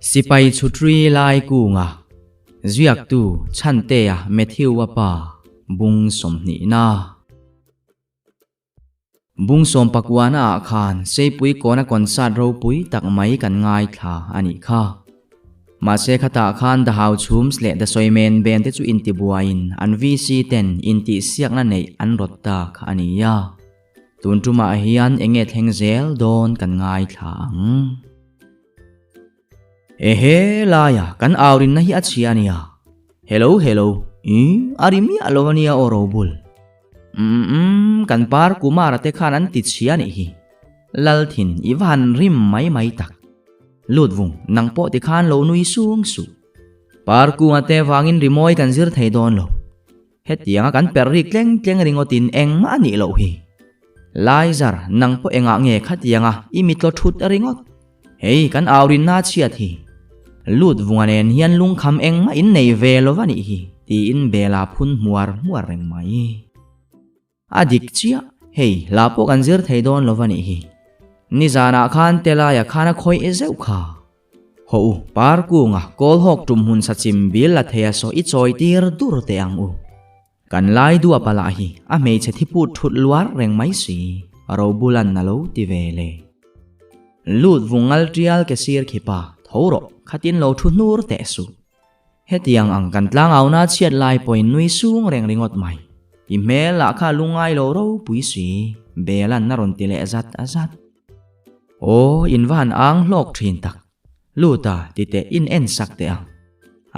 Sipai chhutri lai kunga ziaktu Chhantea Matthew-a pa bung sawmhnihna. Bung sawm pakuana ah khan Seipui kawna concert ropui tak mai kan ngaithla a nih kha. Mahse khatah khan The Hau Chhums leh The Sawimen Band te chu intibuaiin an VC ten intihsiakna neih an rawt ta kha a ni a. Tun tumah hian enge thleng zel dawn kan ngaithla ang. Ehe laia kan aurinna hi a chhia a nia. Hello hello i a ri miah lo a nia aw Robul. Umm kan par Kumara te khan an ti chhia nih hi. Lalthin i va han rim mai mai tak. Lut vung nang pawh ti khan lo nui sung suh. Par kunga te vangin rimawi kan zir thei dawn lo. Hetianga kan perh rik tleng tleng ringawtin engmah a nih loh hi. Laizar nang pawh engah nge khatianga i mitlaw thut ringawt. Hei kan aurinna chhiat hi. Lut vunga nen hian lungkham engmah in nei ve lo va nih hi tiin Bela phun hmuar hmuar reng mai. A dik chiah, hei hla pawh kan zir thei dawn lo va nih hi. Nizanah khan Telaia khan a khawih zeuh kha. Haw u, par kunga kawl hawk tum hmun sachim bil la thei a saw i chawi tir dur teh ang u. Kan lai duapa lah hi a hmeichhe thi put thut luar reng mai si, Robulan a lo ti ve le. Lut vung ngal tial ke sir khi pa, tho rawh, khatin lo thu hnur teh suh. Hetiang ang kan tlangauna chhiat lai pawhin nui sung reng ringawt mai. I hmel lah kha lungngai lo ropui si, Belan a rawn ti leh zat zat. Aw, in va han ang hlawk thin tak. Luta, ti teh in en sak teh ang.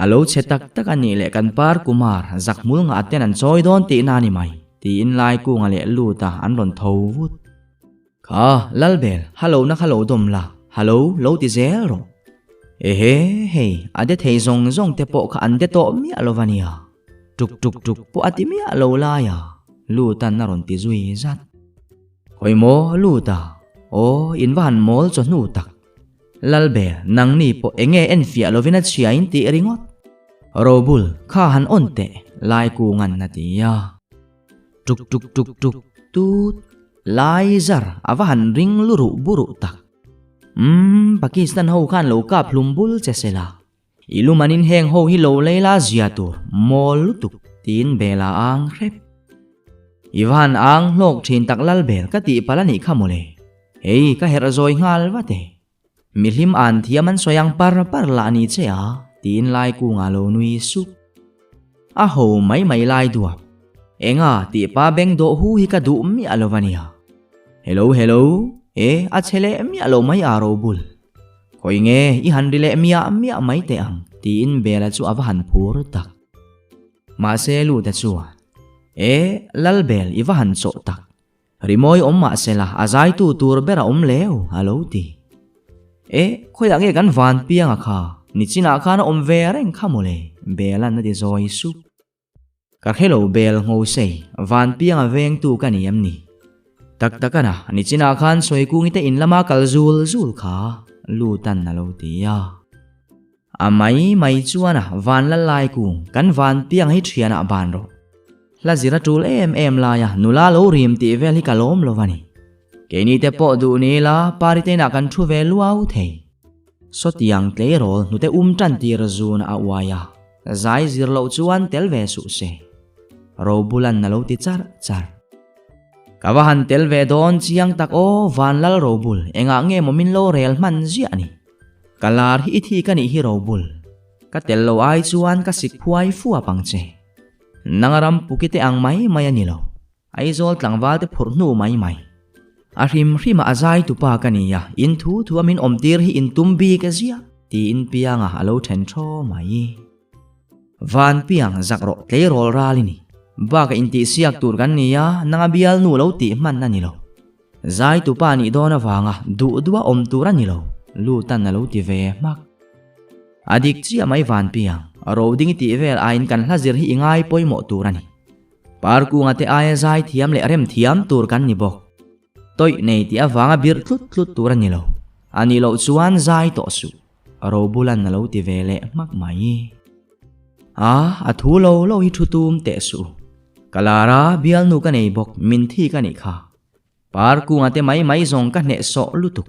A lo chhe tak tak a nih leh kan par Kumar zak hmul ngah ten an chawi dawn tihna a ni mai, tiin Laikunga leh Luta an rawn tho vut. Kha, Lalbel, hallo na kha lo dawm la, hallo, lo ti zel rawh. Ehe, hei, a de thei zawng zawng te pawh kha an de tawh miah lo va nia. Tuk tuk tuk pawh a ti miah lo lai a, Luta'n a rawn ti zui zat. Hawi maw, Luta, aw, in va han mawl chawhnu tak. Lalbel, nangni pawh enge enfiah lovin a chhia in tih ringawt. Robul, kha han awn teh, Laikungan a ti a. Tuk tuk tuk tuk tut, lai zar a va han ring luruh buruh tak. Umm, Pakistan ho khan lo kap hlum bul che se la. I lumanin heng ho hi lo lei la zia tur, mawl lutuk, tiin bel a ang hrep. I va han ang hlawk thin tak lal bel ka tih palh a nih kha mawle. Hei ka herh zawi nghal vat e. Mihlim an thiam an sawi ang par par lah ni che a, tiin lai kungah lo nui sup. A ho mai mai lai duap. Enga tih pa beng dawh hu hi ka duh miah lo va nia. Hello hello, e a che leh miah lo mai a robul. Khawi nge i han ri leh miah miah mai teh ang tiin Bela chu a va han phur tak. Mahse Luta chuan, E, Lalbel i va han chawh tak. Rimawi awm mahsela a zaitu tur ber a awm leu a lo ti. E, khawiah nge kan van pianga kha, nichinah khan a awm ve reng kha mawle, Bela'n a ti zawi sup. Ka hrelo bel ngo sei, van pianga vengtu ka ni em ni? Tak tak ana, nichinah khan Sawikungi te in lama kal zul zul kha Lutan a lo ti a. A mai mai chuan a van lal lai kung kan van piang hi thianah ban rawh. Hla zir a tul em em laia nula lo rim tih vel hi ka lawm lo a ni. Keini te pawh duh ni ila party te inah kan thu ve luau thei. Sawtiang tleirawl hnute um tan tir zun a uai a, zai zir loh chuan tel ve suh se. Robulan a lo ti char char. Ka va han tel ve dawn chiang tak aw Vanlal Robul engah nge maw min lo rel hman ziah ni. Ka lar hi i thi ka nih hi Robul. Ka tel lo ai chuan ka sik phuai fuap ang che. Nanga ram puki te ang mai mai a ni lo. Aizawl tlangval te phurh hnu mai mai. A hrim hrim a a zai tupa ka ni a, in thu thu a min awm tir hi in tum bik a ziah, tiin Pianga a lo then thaw mai. Van Piang zak rawh tleirawl ral i ni. Bak a intihsiak tur kan ni a, nanga bialnu lo tih hman a ni lo. Zai tupa nih dawn avanga duh duh a awm tur a ni lo, Lutan a lo ti ve hmak. A dik chiah mai Van Piang, roding i tih vel aiin kan hla zir hi i ngai pawimawh tur a ni. Parkunga te aia zai thiam leh rem thiam tur kan ni bawk. Tawih nei tih avanga birh tlut tlut tur a ni lo. A nih loh chuan zai tawh suh. Robulan a lo ti ve leh hmak mai. A, a thu lo lo hi thu tum teh suh. Ka lar a, bialnu ka nei bawk, min thik a nih kha. Parkunga te mai mai zawng ka hnehsawh lutuk.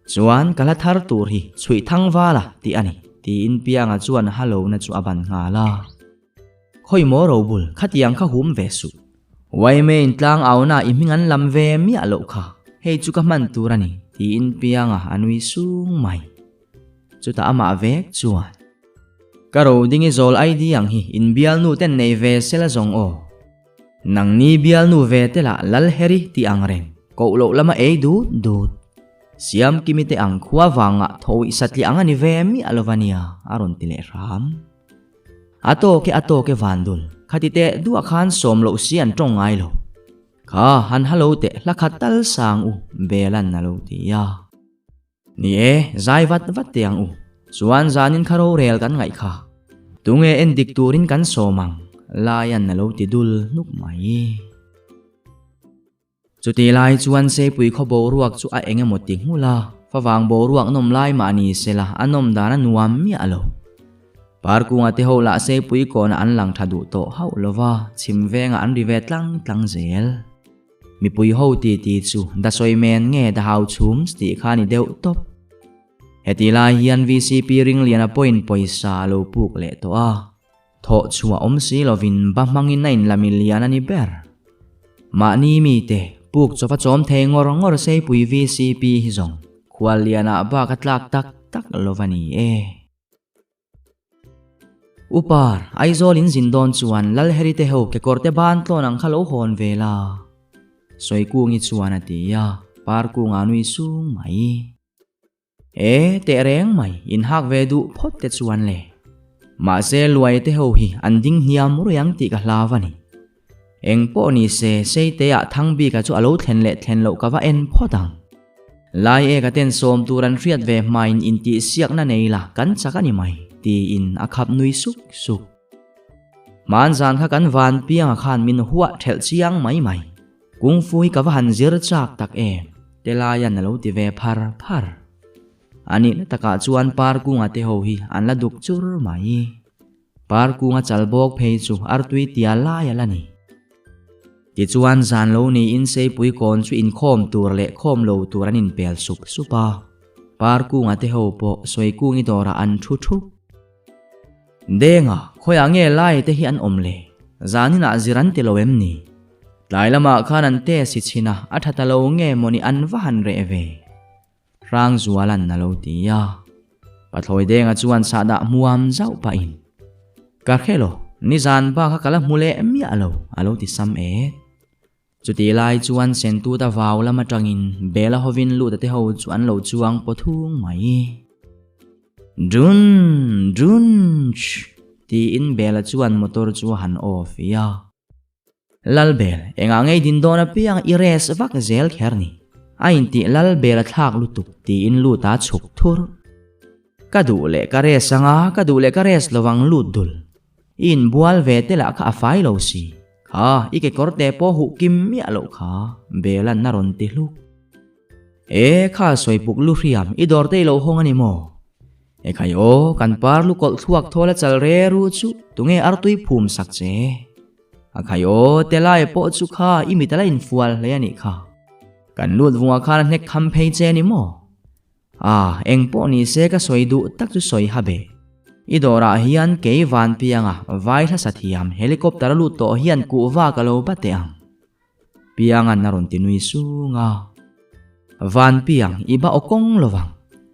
Chuan ka hla thar tur hi chhuih thang vala tih a ni, tiin Pianga chuan halo na chu a ban nghal a. Khawi maw Robul, khatiang kha hum ve suh. Yma in tlang auna i hming an lam ve miah loh kha, hei chu ka hman tur a ni, tiin Pianga a nui sung mai. Chutah amah vek chuan, Ka roding i zawl ID ang hi in bialnu ten nei ve sela zawng aw. Nangni bialnu ve te lah Lalheri tih ang reng, koh loh lama ei dut dut. Siamkimi te ang khua vangah thawih satliah ang a ni ve miah lova nia, a rawn ti leh hram. A tawk e a tawk e Vandul, khati teh duah khan sawm loh si an tawng ngai lo. Kha han halo teh hla khat tal sang u Belan a lo ti a. Ni e, zai vat vat teh ang u, chuan zanin kha rorel kan ngaih kha. Tunge en dik turin kan sawm ang, Laian a lo ti dul hnuk mai. Chutih lai chuan Seipui khaw boruak chu a eng emaw ti nghulh a, favang boruak nawm lai mah ni sela a nawm dan a nuam miah lo. Parkunga te ho lah Seipui kawnah an lang tha duh tawh hauh lo va, chhim vengah an ri ve tlang tlang zel. Mipui ho titi chu da sawi men nge da hau chhum tih kha a ni deuh tawp. Hetih lai hian VCP Ringliana pawhin pawisa a lo puk leh tawh a. Thawh chhuah awm si lovin ba hmangin a inlami lian a ni ber. Mahni mite puk chawpa chawm thei ngawr ngawr Seipui VCP hi zawng khuallianah bak a tlak tak tak lo va ni e. Upar, Aizawl in zin dawn chuan Lalheri te ho kekawrte ban tlawn ang kha lo hawn ve la. Sawikungi chuan a ti a, Parkunga nui sung mai. E, teh reng mai, in hak ve duh phawt te chuan le. Mahse luai te ho hi an ding hniam rui ang tih ka hlau a ni. Eng pawh ni se, Seite ah thang bika chu a lo thlen leh thlen loh ka va en phawt ang. Lai e ka ten sawm tur an hriat ve hmain intihsiakna nei la kan chak a ni mai, tiin a khap nui suk suk. Hmanzan kha kan van pianga khan min huah thelh chiang mai mai. Kung Fu hi ka va han zir chak tak em? Telaia'n a lo ti ve phar phar. A nihna takah chuan Parkunga te ho hi an la duk chur mai. Parkunga chal bawk phei chu artui tia lai a la ni. Tichuan zan lo niin Seipui kawn chu inkhawm tur leh khawm lo tur an inpel sup sup a. Parkunga te ho pawh Sawikungi dawrah an thu thup. Denga, khawiah nge lai te hi an awm le? Zaninah zir an ti lo em ni? Tlai lamah khan an te si chhin a, a tha ta lo nge mawni an va han reh ve? Hrangzuala'n a lo ti a. Pathlawi Denga chuan sahdah hmuam zauh pahin, Ka hre lo, nizan bak kha ka la hmu leh miah lo, a lo ti sam et. Chutih lai chuan Sentuta vau lam atangin Bela hovin Luta te ho chu an lo chuang paw thung mai. Drun! Drunch! Tiin Bela chuan motor chu a han off i a. Lalbel, engah ngei din dawn apiang i rest vak zel kher ni. A intih Lalbel a thlak lutuk tiin Luta a chhuk thur. Ka duh leh ka rest anga, ka duh leh ka rest lovang lut dul. I inbual ve te lah kha a fai lo si. Kha, i kekawr te pawh huh kim miah loh kha, Bela'n a rawn ti hluk. E, kha sawipuk lu hriam, i dawr te i lo hawng a ni maw? E khai aw, kan par lu kawlh thluak thawl a chal re ru chu, tunge artui phum sak che? A khai aw, te lai pawh chu kha i mit a la infual hle a nih kha. Kan lut vungah khan a hnek kham phei che a ni maw? Ah, eng pawh ni se ka sawi duh tak chu sawi ha be. I dawrah hian kei van pianga vai hlasa thiam helicopter a lut tawh hian kuhva ka lo ba teh ang. Pianga'n a rawn ti nui sung a. Van piang, i ba aw kawng lo vang.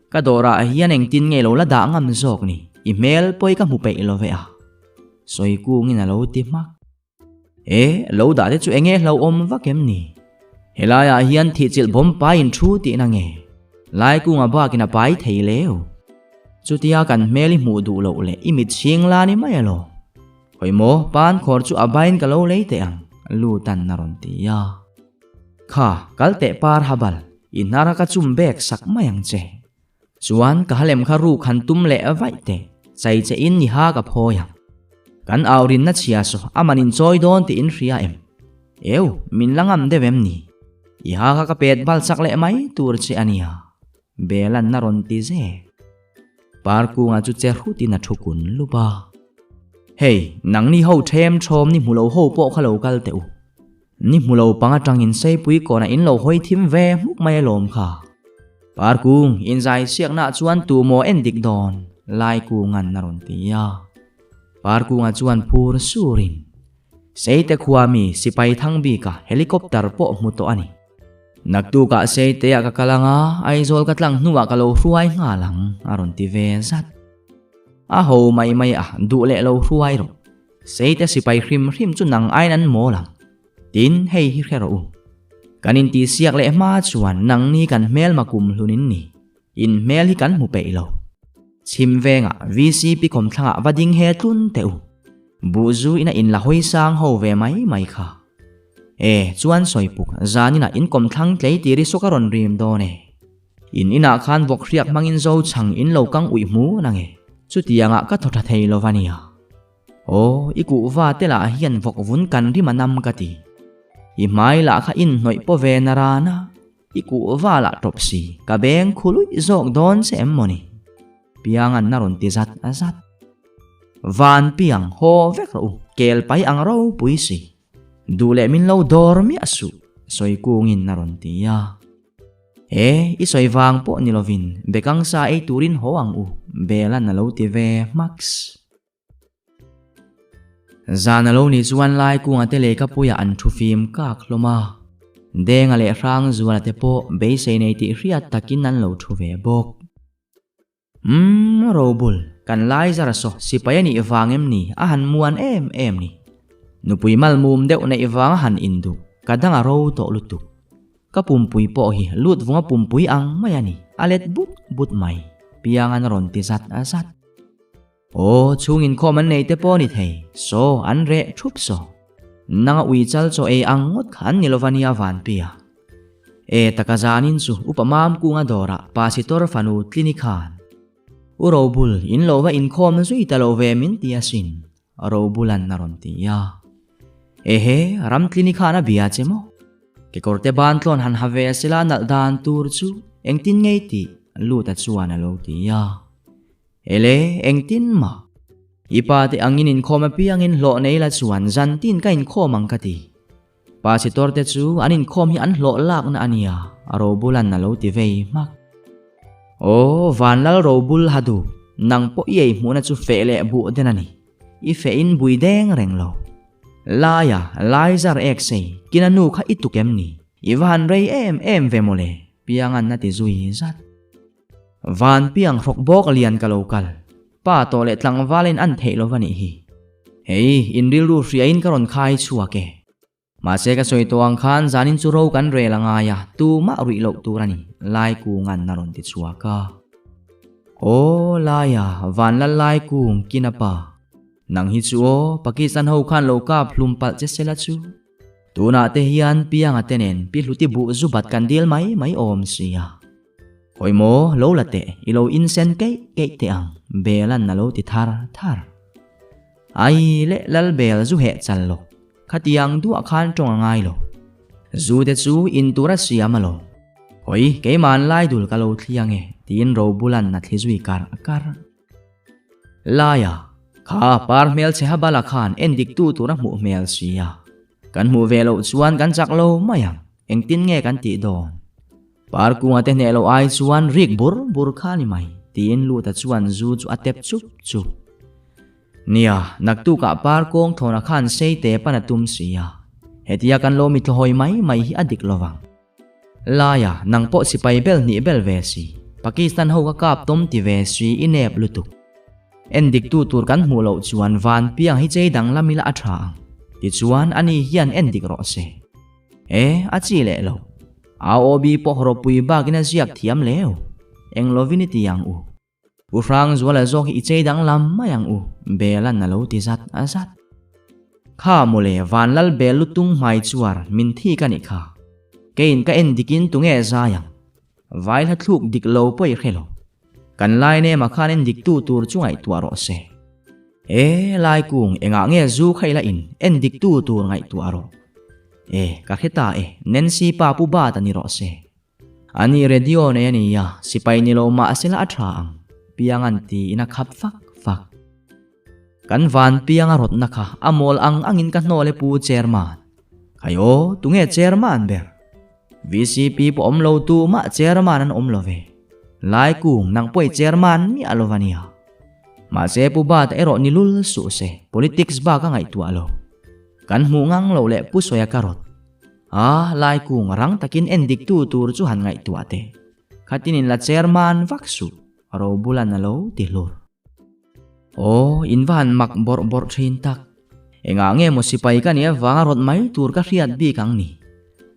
Ka dawrah hian engtin nge lo la dah ngam zawk ni, i hmel pawi ka hmu peih lo ve a. Sawi kungin a lo ti hmak. E, lo dah te chu enge hlauhawm vak em ni? Helaiah hian thihchilh bawm paiin thu tihna nge? Laikunga bakin a pai thei leu. Chutia kan hmel i hmuh duh loh leh i mit chhing la ni mai alawm. Hawi maw, pan khawr chu a bain ka lo lei teh ang, Lutan a rawn ti a. Kha, kal teh par habal, i hnar a ka chum bek sak mai ang che. Chuan ka halem kha ruk han tum leh vaih teh, chai che in i ha ka phawi ang. Kan au rinna chhia saw a man in chawi dawn tih in hria em? Eu, min la ngam deuh em ni? I ha kha ka pet bal chak leh mai tur che a nia. Belan a rawn ti ze. Parkunga chu che hrut in a thu kun lup a. Hei, nangni ho them thawm ni hmu lo ho pawh kha lo kal teh u. Ni hmu lo pang atangin Seipui kawnah in lo hawi thim ve hmuk mai alawm kha. Parkung, inzai siaknaah chuan tu maw en dik dawn? Laikunga'n a rawn ti a. Parkunga chuan phur surin, Seite khua mi sipai thang bika helicopter pawh hmu tawh a ni. Naktukah Seiteah ka kal anga Aizawl ka tlang hnuah ka lo hruai nghal ang, a rawn ti ve zat. A ho mai mai a, duh leh lo hruai rawh. Seite sipai hrim hrim chu nang aiin an mawl ang. Tin, hei hi hre rawh u. Kan intihsiak leh hma chuan nangni kan hmelma kum hlun in ni. In hmel hi kan hmu peih lo. Chhim vengah VCP kawmthlangah va ding he tlun teh u. Buhzu ina in la hawi sang ho ve mai mai kha. E, chuan sawipuk, zaninah in kawmthlang tlei tir i sawk a rawn rim dawn e. In inah khan vawk hriak hmangin zo chhang in lo kang uih hmu nange. Chutiangah ka thaw tha thei lo va nia. Aw, i kuhva te lah hian vawk vun kan rim a nam ka ti. I hmai lah kha inhnawih paw ve na ran a, i kuhva lah tawp si, ka beng khu luih zawk dawn che em mawni? Piangan a rawn ti zat zat. Van piang haw vek rawh u, kel pai ang ropui si. Duh leh min lo dawr miah suh, sawi kungin a rawn ti a. E, i sawi vang pawh ni lovin bekang sa ei turin haw ang u, Bela'n a lo ti ve hmaks. Zan a lo nih chuan Laikunga te lehkhapuiah an thu fim kak hlawm a. Denga leh Hrangzuala te pawh beisei nei tih hriat takin an lo thu ve bawk. Umm, Robul, kan lai zar saw sipai a nih vang em ni a han muan em em ni. Nupui malmum deuh neih vang a han induh, ka dang a ro tawh lutuk. Ka pumpui pawh hi lut vunga pumpui ang mai a ni, a let but but mai, Piangan a rawn ti zat zat. Aw, chhung inkhawm an nei te pawh ni thei, saw an reh thup saw. Nanga ui chal chaw ei ang ngawt kha an ni lova nia Vanpia. E taka zanin chu upa mam kunga dawrah Pasitor fanu Tlini khan U Robul in lo va inkhawm zui ta lo ve min ti asin, Robulan a rawn ti a. Ehe, ram Tlini khan a bia che maw? Kekawrte ban tlawn han ha ve sela nalh dan tur chu engtin ngei tih Luta chuan a lo ti a. Ele, engtin mah? I pa te angin inkhawm apiangin hlawh nei la chuan zantin ka inkhawm ang ka ti. Pasitor te chu an inkhawm hi an hlawh lakna a nia, Robulan a lo ti vei hmak. Aw, Vanlal Robul ha duh, nang pawh i ei hmuhna chu feh leh buh den a ni. I feh in bui deng reng lo. Laia, Laizar ek sei, kina nu kha i tuk em ni? I va han rei em em ve mawle, Piangan a ti zui zat. Van piang hrawk bawk lian ka lo kal. Pa tawh leh tlangval in an theih lo va nih hi. Hei, in rilru hriain ka rawn khai chhuak e. Mahse ka sawi tawh ang khan zanin chu ro kan rel a ngai a, tumah ruih loh tur a ni, Laikunga'n a rawn ti chhuak a. Aw, Laia, Vanlal Laikung, kina pa. Nang hi chu aw, Pakistan ho khan lo kap hlum palh che sela chu. Tunah te hian Pianga te nen Pi Hluti buh zu bat kan dil mai mai awm sia. Hawi maw, lo la teh, i lo insen keih keih teh ang, Bela'n a lo ti thar thar. Ai leh Lal Bel zu heh chal lo, khatiang duah khan tawng a ngai lo. Zu te chu in tur a siam a lo. Hawi, keima'n lai dul ka lo thli ang e, tiin Robula'n a thli zui kar kar. Laia, kha par hmel che ha bala khan en dik tu tur a hmuh hmel sia. Kan hmuh ve loh chuan kan chak lo mai ang, engtin nge kan tih dawn? Par kunga te hneh loh ai chuan rik bur bur kha ni mai, tiin Luta chuan zu chu a tep chup chup. Nia, naktukah par kawng thlawna khan sei te pan a tum sia. Hetia kan lo mithlahawi mai mai hi a dik lovang. Laia, nang pawh sipai bel hnih bel ve si. Pakistan ho ka kap tawm ti ve si i nep lutuk. En dik tu tur kan hmuh loh chuan van piang hi chei danglam ila a tha ang. Tichuan ani hian en dik rawh se. E, a chi leh lo. AOB pawh hawrawpui bakin a ziak thiam leu. Eng lovin i ti ang u. U Hrangzuala zawk hi i chei danglam mai ang u, Bela'n a lo ti zat zat. Kha mawle, Vanlal Bel lutung hmai chuar min thik a nih kha. Keiin ka en dikin tunge zai ang? Vailha thluk dik lo pawh i hre lo. Kan lai nema khan en dik tu tur chu ngaihtuah rawh se. E, Laikung, engah nge zu kha ila in en dik tu tur ngaihtuah rawh. E, ka hre ta e, Nancy pa pu Bat a ni rawh se. Ani radio nei a ni a, sipai ni lo mah sela a tha ang, Pianga'n tiin a khap fak fak. Kan van Pianga rawtna kha a mawl ang angin ka hnawl e Pu Chairman. Khai aw, tunge Chairman ber? Vcp pawh awm lo tu mah chairman an awm lo ve. Lai kung nang pawh i chairman miah lo va nia. Mahse Pu Bata erawh ni lul suh se, politics bak a ngaihtuah lo. Kan hmuh ngang loh leh Pu Sawia ka rawt. A, Lai kung rang takin en dik tu tur chu han ngaihtuah teh. Khatin in la chairman vak suh, Robulan a lo ti hlur. Aw, in va han mak bawrh bawrh thin tak. Engah nge maw sipai ka nih avanga rawt mai tur ka hriat bik ang ni.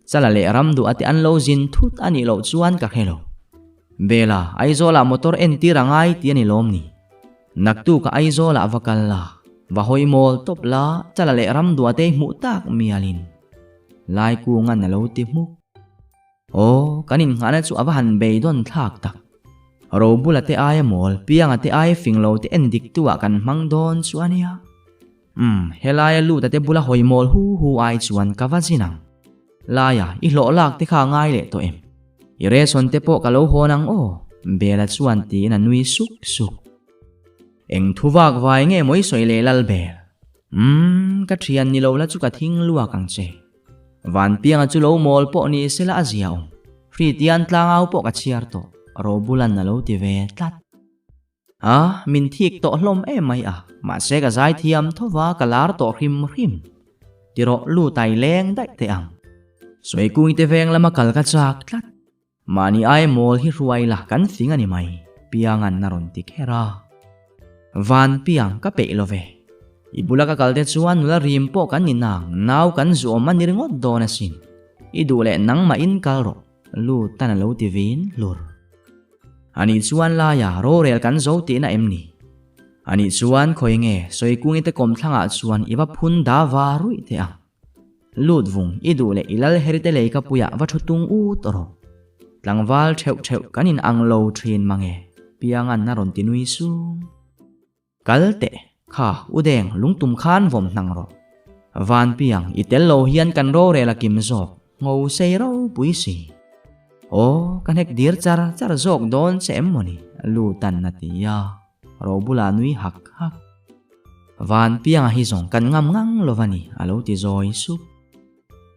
Chala leh ram duh ate an lo zin thut a nih loh chuan ka hre lo. Bela, Aizawlah motor entir a ngai ti a ni lawm ni. Naktuk a Aizawlah va kal la, va hawi mawl tawp la, Chala leh ram duh ate hmuh tak mialin. Laikungan a lo ti hmuk. Aw, kan innghahna chu a va han beidawn thlak tak. Robula te aia mawl, Pianga te aia fing lo te en dik tu ah kan hmang dawn chu a nia. Umm, helaia luta te bula hawi mawl hu hu ai chuan ka va zin ang. Laia, i hlawh lak te kha a ngai leh tawh em? I ration te pawh ka lo hawn ang aw, Bela chuan tiin a nui suk suk. Eng thu vak vai nge maw i sawi leh lal Bel? Umm, ka thian ni lo la chu ka thing luak ang che. Vanpianga chu lo mawl pawh ni sela a zia awm. Hritian tlangau pawh ka chhiar tawh, Robulan a lo ti ve tlat. A, min thik tawh hlawm em mai a, mahse ka zaithiam tho va ka lar tawh hrim hrim. Tirawh lutai leng daih teh ang. Sawikungite veng lama kal ka chak tlat. Mahni ai mawl hi hruai la kan fing a ni mai, Piangan a rawn ti kher a. Van Piang ka peih lo ve. I bula ka kal te chuan nula rim pawh kan ni nang, nau kan zuawm a ni ringawt dawn asin. I duh leh nangmah in kal rawh, Lutan a lo ti vin hlur. Anih chuan laia rorel kan zo tihna em ni? Anih chuan khawi nge Sawikungi te kawmthlangah chuan i va phun da va ruih teh ang. Lut vung, i duh leh i lal herite lei ka puiah va thu tung ut rawh. Tlangval theuh theuh kan in ang lo thin mange, Piangan a rawn ti nui sung. Kal teh, kha u deng lungtum khan vawm hnang rawh. Van Piang, i tel lo hian kan rorel a kim zawk, ngo sei ropui si. Aw, ka hnek dir char char zawk dawn che em mawni, Lutan a ti a. Ro bulah nui hak hak. Van Pianga hi zawng kan ngam ngang lo va ni, a lo ti zawi sup.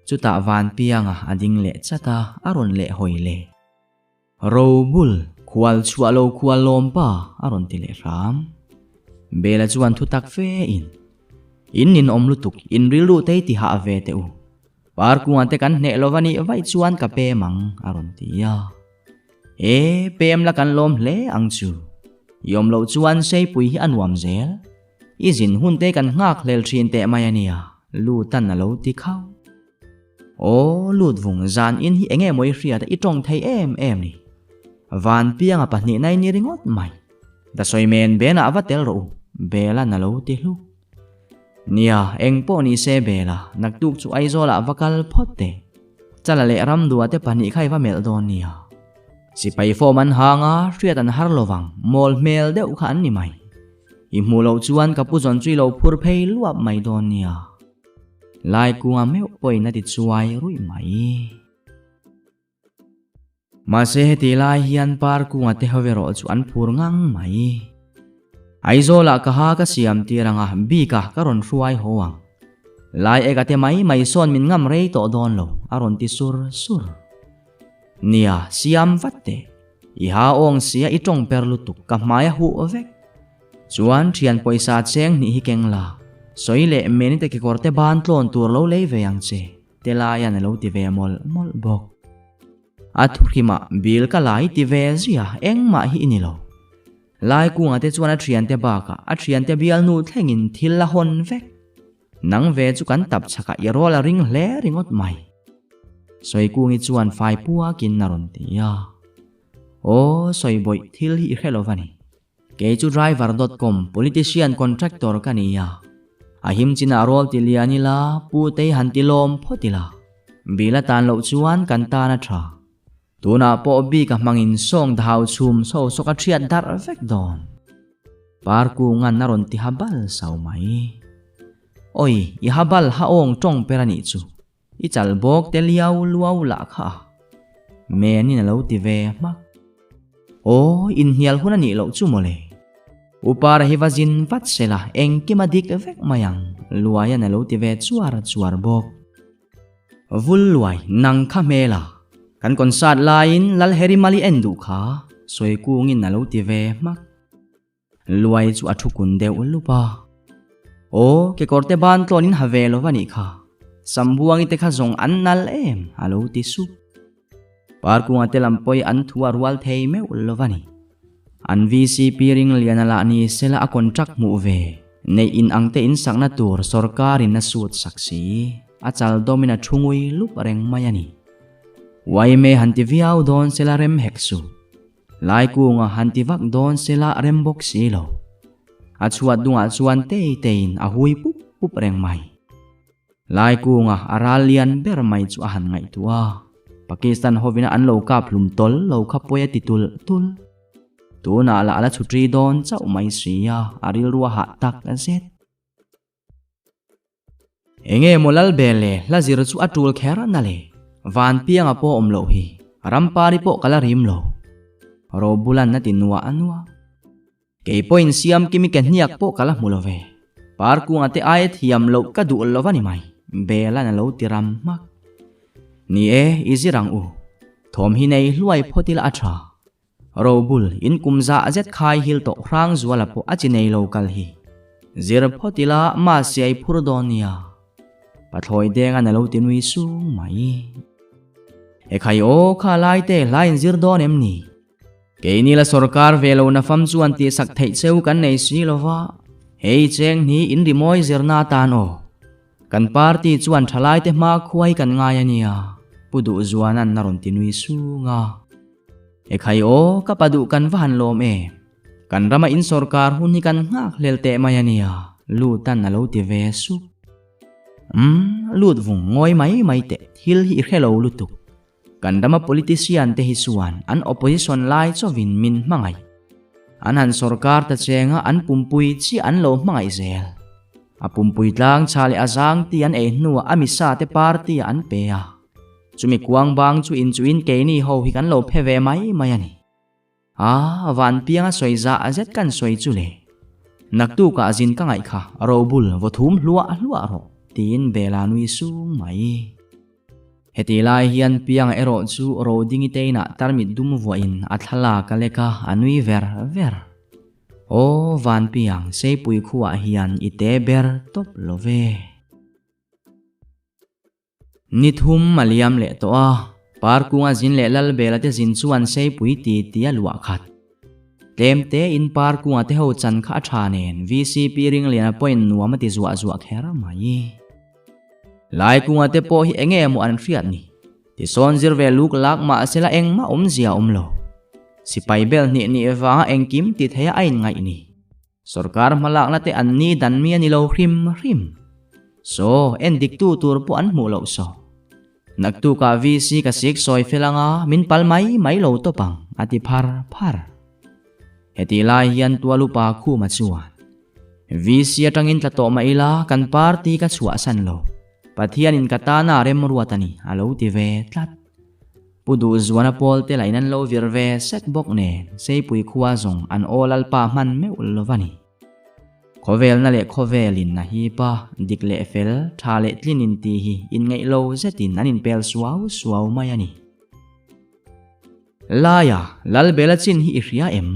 Chutah Van Pianga a ding leh chat a, a rawn leh hawi leh. Ro bul, khual chhuah lo khual lawm pa, a rawn ti leh hram. Bela chuan thu tak fe in, In ninawm lutuk, in rilru tei ti hah ve teh u. Parkunga te kan hneh lo va nih vaih chuan ka pem ang, a rawn ti a. E, pem la kan lawm hle ang chu. I awm loh chuan Seipui hi a nuam zel. I zin hun te kan nghak hlel thin teh mai a nia, Lutan a lo ti khauh. Aw, lut vung zan in hi enge maw i hriat a i tawng thei em em ni. Van pianga pahnihna i ni ringawt mai. Dasawimen benah va tel rawh u, Bela'n a lo ti hluk. Nia, eng pawh ni se Bela, naktuk chu Aizawlah va kal phawt teh. Chala leh Ramdua te pahnih kha i va melh dawn nia. Sipai form an hang a, hriat an har lovang, mawl hmel deuh kha an ni mai. I hmuh loh chuan ka pu zawn chu i lo phur phei luap mai dawn nia. Laikunga meuh pawhin a ti chuai ruih mai. Mahse heti lai hian Parkunga te ho erawh chu an phur ngang mai. Aizawlah ka ha ka siam tir ang a, bika ka rawn hruai haw ang. Lai eka te mai mai sawn min ngam rei tawh dawn lo, a rawn ti sur sur. Nia, siam vat teh. I ha awng sia i tawng per lutuk, ka hmai a huh vek. Chuan thian pawisa cheng hnih hi keng la, sawi leh meni te kekawr te ban tlawn tur lo lei ve ang che. Te laian a lo ti ve mawlh mawlh bawk. A thuhrimah bil ka la i ti ve zui a, engmah hi i ni lo. Laikunga te chuan a thiante bakah a thiante bialnu thlengin thil a hawn vek. Nang ve chu kan tap chhakah i rawl a ring hle ringawt mai. Sawikungi chuan fai puakin a rawn ti a. Aw, Sawibawih, thil hi i hre lo va ni. Kei chu driver dot com politician contractor ka ni a, a him chinah rawl ti lian ila pu tei han ti lawm phawt ila, bil a tan loh chuan kan tan a tha. Tunah pawh bik a hmangin sawng dahau chhum so sawk a thiat darh vek dawn. Parkungan a rawn ti ha bal sau mai. Oi, i ha bal ha awng tawng per a nih chu. I chal bawk te liau luau lah kha a. Menin a lo ti ve hmak. Aw, inhnial hun a nih loh chu mawle. Upara hi va zin vat se la, engkim a dik vek mai ang, Luaian a lo ti ve chuar chuar bawk. Vul Luai, nang kha hmel a. Kan concert laiin Lal Harry Mali en duh kha sawi kungin a lo ti ve hmak. Luai chu a thu kun deuh lup a. Aw, kekawrte ban tlawnin ha ve lo va nih kha. Sambuangi te kha zawng an nal em a lo ti sup. Parkunga te lam pawhi an thu a rual thei meuh lo va ni. An VCP ring lian a lah ni sela a contract hmuh ve neih in ang te in sakna tur sorkarin a sut sak si. A chal dawmin a thu ngui lup reng mai a ni. Uaime han ti viau dawn sela rem hek suh. Laikunga han ti vak dawn sela rem bawk si lo. A chhuat dungah chuan tei teiin a hui pup pup reng mai. Laikunga a ral lian ber mai chu a han ngaihtuah a, Pakistan hovina an lo kap hlum tawl lo kha pawi a ti tulh tulh. Tunah lah a la chhutri dawn chauh mai si a, a rilru a hah tak zet. Enge maw Lalbel le hla zir chu a tul kher na le, van pianga pawh awm loh hi, rampari pawh ka la rim lo. Robulan a ti nuah nuah. Kei pawhin siam kimi ke hniak pawh ka la hmu lo ve. Parkunga te aia thiam loh ka duh lo va ni mai, Belan a lo ti ram hmak. Ni e, i zir ang u. Thawm hi nei hluai phawt ila a tha. Robul, in kum zah zet khai hil tawh hrang zuala pawh a chi nei lo kal hi. Zir phawt ila mahse a i phur dawn nia. Pathlawi dengan a lo ti nui sung mai. Ekhai aw kha lai te hla in zir dawn em ni? Keini la sorkar ve lo na fam chuan tihsak theih cheu kan nei si lo va, hei cheng hni in rimawi zirna atan aw. Kan party chuan thalai te hma khuai kan ngai a nia, Pu Duhzuanan a rawn ti nui sung a. Ekhai aw, ka pa duh kan va han lawm e. Kan rama in sawrkar hun hi kan nghak hlel teh mai a nia, Lutan a lo ti ve sup. Umm, lut vung ngawi mai mai teh, thil hi i hre lo lutuk. Kan rama politician te hi chuan an opposition lai chawin min hmangaih. An han sawrkar ta chenga an pumpui chiah an lo hmangaih zel. A pumpui tlang chha leh a zang ti an ei hnuah a misa te party ah an pe a. Chumi kuang bang chu inchuin keini ho hi kan lo phe ve mai mai a ni. A, van pianga sawi zah zet kan sawi chu le. Naktukah zin ka ngaih kha robul vaw thum hluah hluah rawh, tiin Bela nui sung mai. Heti lai hian pianga erawh chu Rodingi te inah tarmit dum vuahin a thlalak a lek a, a nui ver ver. Aw, van piang seipui khuah hian i te ber tawp lo ve. Ni thum a liam leh tawh a, Parkunga zin leh Lalbela te zin chuan Seipui ti ti a luah khat. Tlem te in Parkunga te ho chan kha a tha nen VCP Ringliana pawhin nuam a ti zuah zuah kher mai. Laikunga te pawh hi enge maw an hriat ni? Tisawn zir ve luk lak mahsela engmah awmzia a awm lo. Sipai bel hnih nih vanga engkim ti theia a inngaih ni. Sorkar hmalakna te an ni dan mi a ni lo hrim hrim. Saw, en dik tu tur pawh an hmuh loh saw. Naktukah VC ka sik sawi fel anga min pal mai mai lo tawp ang, a ti phar phar. Hetih lai hian Tualupa Khuma chuan, VC atangin tla tawh mah ila kan party ka chhuahsan lo. Pathianin ka tana remruat a ni, a lo ti ve tlat. Pu Duhzuana pawl te lahin an lo vir ve sek bawk nen Seipui khua zawng an aw lalpa hman meuh lo va ni. Khawvelna leh khawvelin a hip a, dik leh fel, tha leh tlin in tih hi inngeih lo zetin an inpel suau suau mai a ni. Laia, Lalbela chin hi i hria em?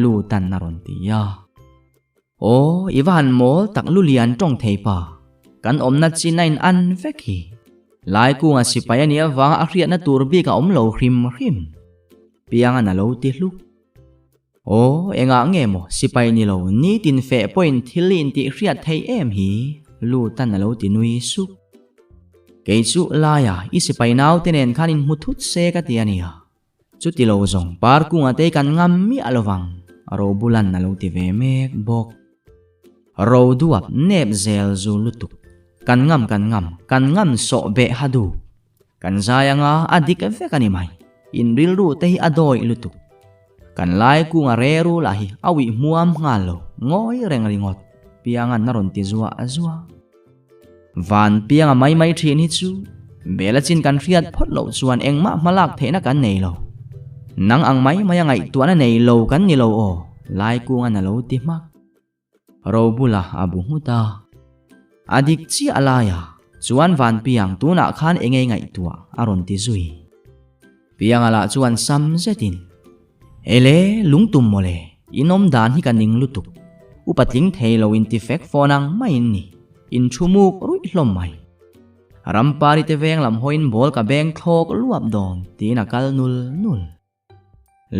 Lutan a rawn ti a. Aw, i va han mawl tak lu lian tawng thei pa. Kan awmna chin a in an vek hi. Laikunga sipai a nih avanga a hriatna tur bik a awm lo hrim hrim. Piangan a lo ti hluk. Aw, engah nge maw sipai ni lo nitin feh pawhin thil i intih hriat theih em hi, Lutan a lo ti nui sup. Kei chu laia i sipai naute nen khan inhmu thut se ka ti a nia. Chuti lo zawng par kunga te kan ngam miah lo vang, Robulan a lo ti ve mek bawk. Ro duap nep zel zu lutuk, kan ngam kan ngam, kan ngam sawh beh ha duh. Kan zai anga a dik vek a ni mai, in rilru te hi a dawih lutuk. Kan lai kunga reru lah hi a uih hmuam nghal lo, ngawi reng ringawt, Piangan a rawn ti zuah zuah. Van pianga mai mai thin hi chu bela chin kan hriat phawt loh chuan engmah hmalak theihna kan nei lo. Nang ang mai maia ngaihtuahna nei lo kan ni lo aw, Laikungan a lo ti hmak. Robula a bu nghut a. A dik chiah laia chuan Vanpiang tunah khan engei ngaihtuah a rawn ti zui. Pianga lah chuan sam zetin, Ele, lungtum mawle, in awm dan hi ka ning lutuk. Upa tling thei lo inti fek fawn ang maiin ni, in thu muk ruih hlawm mai. Rampari te veng lam hawiin ball ka beng thlawk luap dawn tiin a kal nul nul.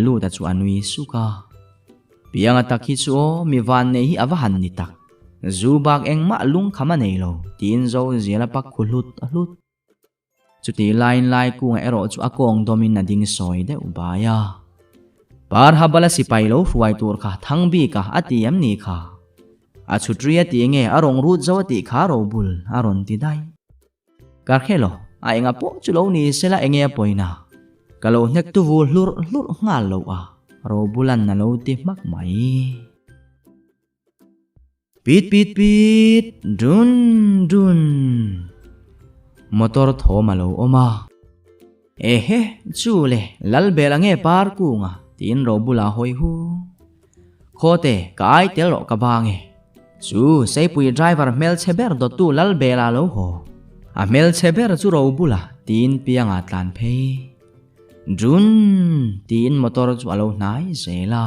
Luta chu a nui suk a. Pianga tak hi chu aw, mi van nei hi a va han ni tak. Zu bak engmah lungkham a nei lo, tiin zo zial a pak khu hlut hlut. Chutih laiin lai kunga erawh chu a kawng dawmin a ding sawi deuh bai a. Parhabala sipai lo hruai tur kha thang bik a a ti em ni kha? A chhut ri a ti nge a rawn rut zo a tih kha robul a rawn ti daih. Ka hre lo, a enga pawh chu lo ni sela enge a pawina? Ka lo hnek tu vul hlurh hlurh nghal lo a, Robulan a lo ti hmak mai. Pit pit pit, dun dun. Motor thawm a lo awm a. Ehe, chu le, Lalbel a nge par kunga, tiin Robula hawi hu. Khawte, ka ai tel rawh ka bang e. Chu Seipui driver hmelchhe ber dawttu Lalbela lo haw. A hmelchhe ber chu Robula tiin pianga tlan phei. Drun tiin motor chu a lo hnai zel a.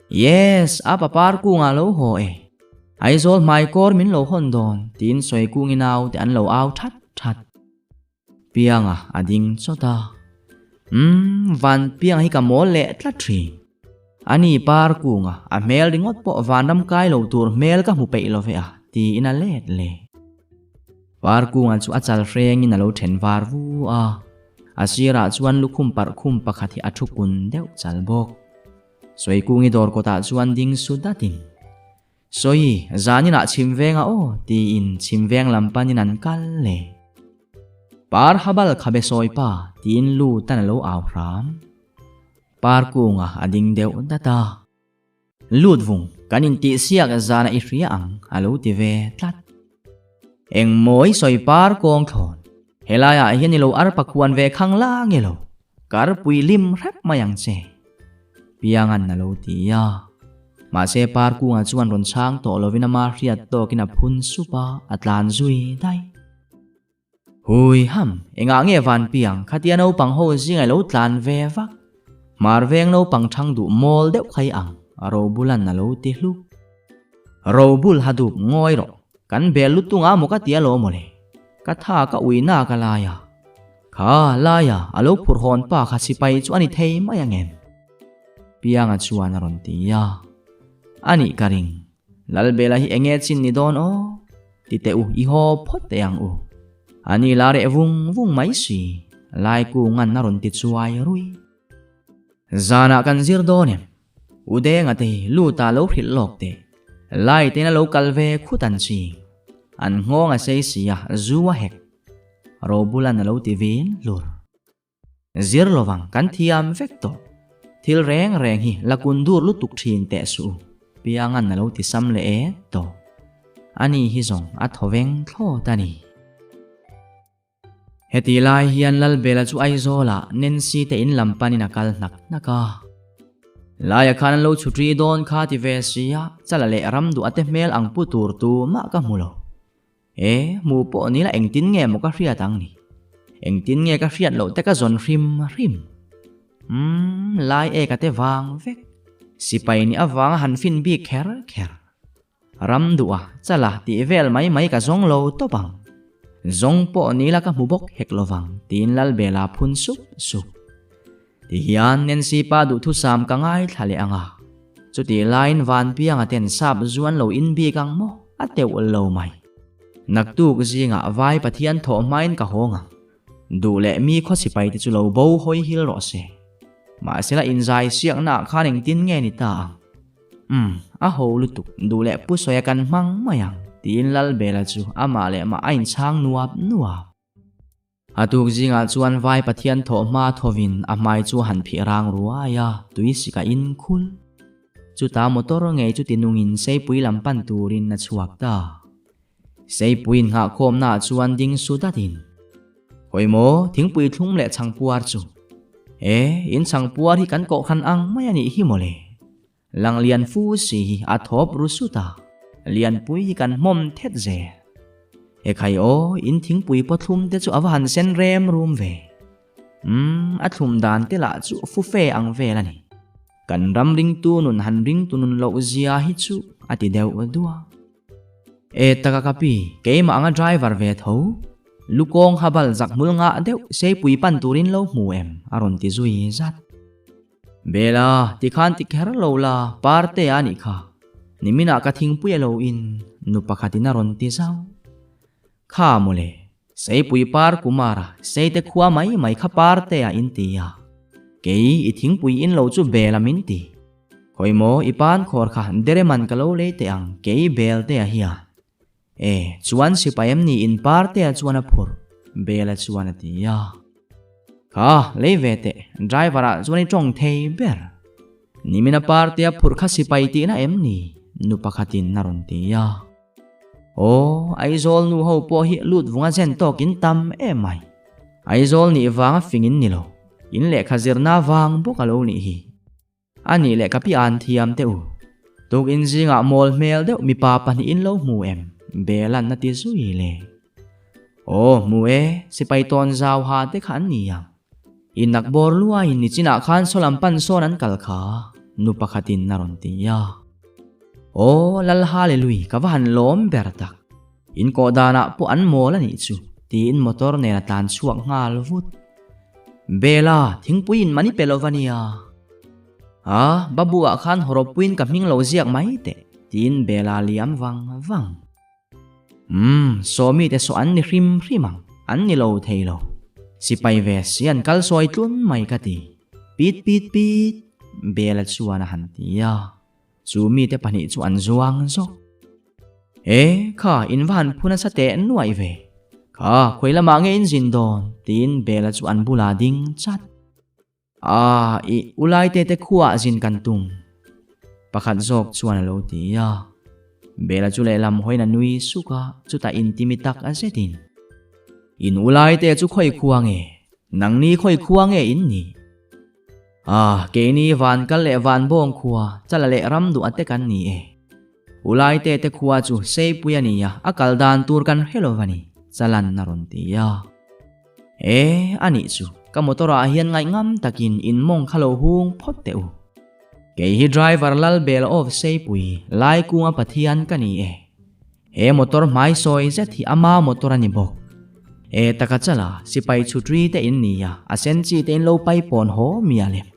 Yes, a pa par kungah lo haw e. Aizawl hmaikawr min lo hawn dawn tiin Sawikungin naute an lo au that that. Pianga a ding chawt a. Umm, van piang hi ka mawl leh tlat thin. Ani par kunga a hmel ringawt pawh vanram kai lo tur hmel ka hmu peih lo ve a, tiin a let leh. Par kunga chu a chal hrengin a lo then var vu a. A sirah chuan lukhum parh khum pakhat hi a thu kun deuh chal bawk. Sawikungi dawr kawtah chuan ding su datin. Sawi, zaninah chhim venga aw, tiin chhim veng lam panin an kal le. Par habal khabe sawi pa, tiin lu tan a lo au hram. Par kunga a ding deuh dat a. Lut vung, kan intihsiak zana i hria ang, a lo ti ve tlat. Engmaw i sawi par kawng thlawn, helaiah hian i lo arpa khuan ve khang la nge lo, karpui lim hrep mai ang che. Piangan a lo ti a. Mahse Parkunga chuan rawn chhang tawh lovin ama hriat tawkin a phun sup a, a tlan zui daih. Hui ham, engah nge van piang khatia naupang ho zinga lo tlan ve vak? Hmar veng naupang thang duh mawl deuh khai ang, Robulan a lo ti hluk. Robul ha dup ngawi rawh, kan bel lutung a maw ka ti alawm mawle. Ka tha ka ui nak a lai a. Kha laia a lo phurh hawn pa kha sipai chu a ni thei mai ang em? Pianga chuan a rawn ti a. A nih ka ring. Lalbela hi enge chin ni dawn aw? Ti teh u, i haw phawt teh ang u. A ni la reh vung vung mai si, Laikungan a rawn ti chuai rui. Zanah kan zir dawn em? U Denga te hi lut ah lo hrilh lawk teh. Lai ten a lo kal ve khut an chi. An nghawng a sei si a, zu a hek. Robulan a lo ti vin hlur. Zir lovang kan thiam vek tawh. Thil reng reng hi la kun dur lutuk thin teh suh u. Piangan a lo ti sam leh et tawh. Ani hi zawng a thaw veng thlawt a ni. Heti lai hian Lalbela chu Aizawlah Nancy te in lam panin a kal hnak hnak a. Laia khan an lo chhutri dawn kha ti ve sia, chala leh ram duh ate hmel ang pu tur tu mah ka hmu lo. E, hmu pawh nila engtin nge maw ka hriat ang ni? Engtin nge ka hriat loh te ka zawn hrim hrim? Umm, lai ek ate vang vek. Sipai nih avanga han fin bik kher kher. Ram duh a, chala tih vel mai mai ka zawng lo tawp ang. Zawng pawh ni la ka hmu bawk hek lo vang, tiin Lalbela phun sup sup. Tihian Nancy pa duhthusam ka ngaithla leh ang a. Chutih laiin Vanpianga ten sap zu an lo in bik ang maw? A teuh lo mai. Naktuk zingah Vai Pathian thawh hmain ka hawng ang. Duh leh mi khaw sipai te chu lo bo hawi hil rawh se. Mahsela inzai siaknaah khan engtin nge ni ta ang? Umm, a ho lutuk, duh leh pu sawi a kan hmang mai ang, tiin Lalbela chu amah leh mah a inchhang nuap nuap. A tuk zingah chuan Vai Pathian thawh hma thovin a hmai chu a han phih rang ruai a, tui sik a in khul. Chutah motor ngei chu tinungin Seipui lam pan turin a chhuak ta. Seipui inngahkhawmnaah chuan ding su datin. Hawi maw, thingpui thlum leh chhangpuar chu. E, in chhangpuar hi kan kohhran ang mai a nih hi mawle. Lang lian fu si hi a thawp ru sut a, lianpui hi kan hmawm thet zel. E khai aw, in thingpui pawthlum te chu a va han sen rem rum ve. Umm, a thlum dan te lah chu fufe ang vel a ni. Kan ram ringtu nun han ringtu nun loh zia hi chu a ti deuh duah. E taka ka pi, keimah anga driver ve tho. Lukawng habal zak hmul ngah deuh seipui pan turin lo hmu em? a rawn ti zui zat. Bela, tikhan ti kher lo la, parte a nih kha. Niminah ka thingpui a lo in, nu pakhatin a rawn ti zauh. Kha mawle, Seipui par Kumara, Seite khua mai mai kha parte a in ti a. Kei i thingpui in lo chu Bela min ti. Khawi maw i pan khawr kha Dereman ka lo lei teh ang, kei Bel te a hian. E, chuan sipai em ni in parte a chuan a phur, Bela chuan a ti a. Kha, lei ve teh, driver ah chuan i tawng thei ber. Nimina parte a phurh kha sipai tihna em ni? Nu pakhatin a rawn ti a. Aw, Aizawl nu ho pawh hi lut vunga zen tawkin tam em mai. Aizawl nih vanga fingin ni lo, in lehkha zirna vang bawk a lo nih hi. A nih leh ka pi an thiam teh u. Tukin zingah mawl hmel deuh mipa pahnihin lo hmu em? Belan a ti zui le. Aw, hmu e, sipai tawn zau ha te kha an ni ang. Innak bawr luaiin nichinah khan saw lam pan sawn an kal kha, nu pakhatin a rawn ti a. Aw, Lal Hallelui, ka va han lawm ber tak. In kawh danah pawh an mawl a nih chu, tiin motor nen a tlan chhuak nghal vut. Bela, thingpui in man i pe lo va nia. A, Babu ah khan hawrawppuiin ka hming lo ziak mai teh, tiin Bela liam vang vang. Umm, Sawmi te saw an ni hrim hrim ang, an ni lo thei lo. Sipai ve si an kal sawi tlun mai ka ti. Pit pit pit, Bela chuan a han ti a. Chu mite pahnih chu an zuang zawk. E, kha, in va han phu nasa teh nuaih ve. Kha, khawi lamah nge in zin dawn? tiin Bela chu an bulah ding chat. Ah, i ulaite te khuaah zin kan tum. Pakhat zawk chuan a lo ti a. Bela chu lehlam hawiin a nui suk a, chutah intimi tak a zetin. In ulaite chu khawi khua nge? Nangni khawi khua nge in nih? Ah, keini van kal leh van bawng khua, chala leh ram duh a te kan ni e. Ulaite te khua chu seipui a ni a, a kal dan tur kan hre lo va ni, chalan a rawn ti a. E, a nih chu, ka motor ah hian ngaihngam takin in mawng kha lo hung phawt teh u. Kei hi driver lal bel of Seipui, Laikunga Pathian ka ni e. He motor hmai sawi zet hi ama motor a ni bawk. E taka chala, sipai chhutri te in ni a, a sen chi te in lo pai pawn haw mial em.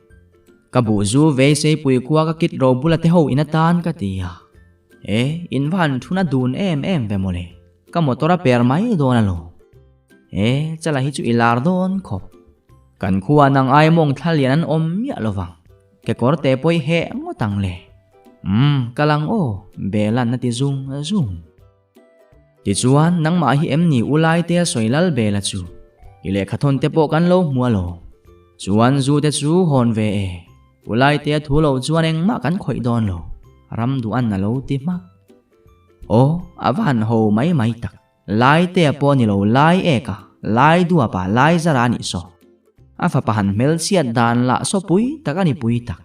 Ka buh zu vei Seipui khua ka kit ro bula te ho in atan ka ti a. E, in va han thuna dun em em ve mawle. Ka motor a per mai dawn a lo. E, chala hi chu i lar dawn khawp. Kan khua nang ai mawng thla lian an awm miah lo vang. Kekawr te pawh i heh ngawt ang le. Umm, kal ang aw, Belan a ti zung zung. Tichuan, nangmah hi em ni u Laitea sawi lal Bela chu? I lehkha thawn te pawh kan lo hmu a lo. Chuan zu te chu hawn ve e. U Laitea thu lo chuan engmah kan khawih dawn lo. Ram duh an a lo ti hmak. Aw, a va han ho mai mai tak. Lai te a pawh ni lo lai ek a, lai duap a, lai zara a nih saw. A fapa han hmel chhiat dan lah saw pui tak a ni pui tak.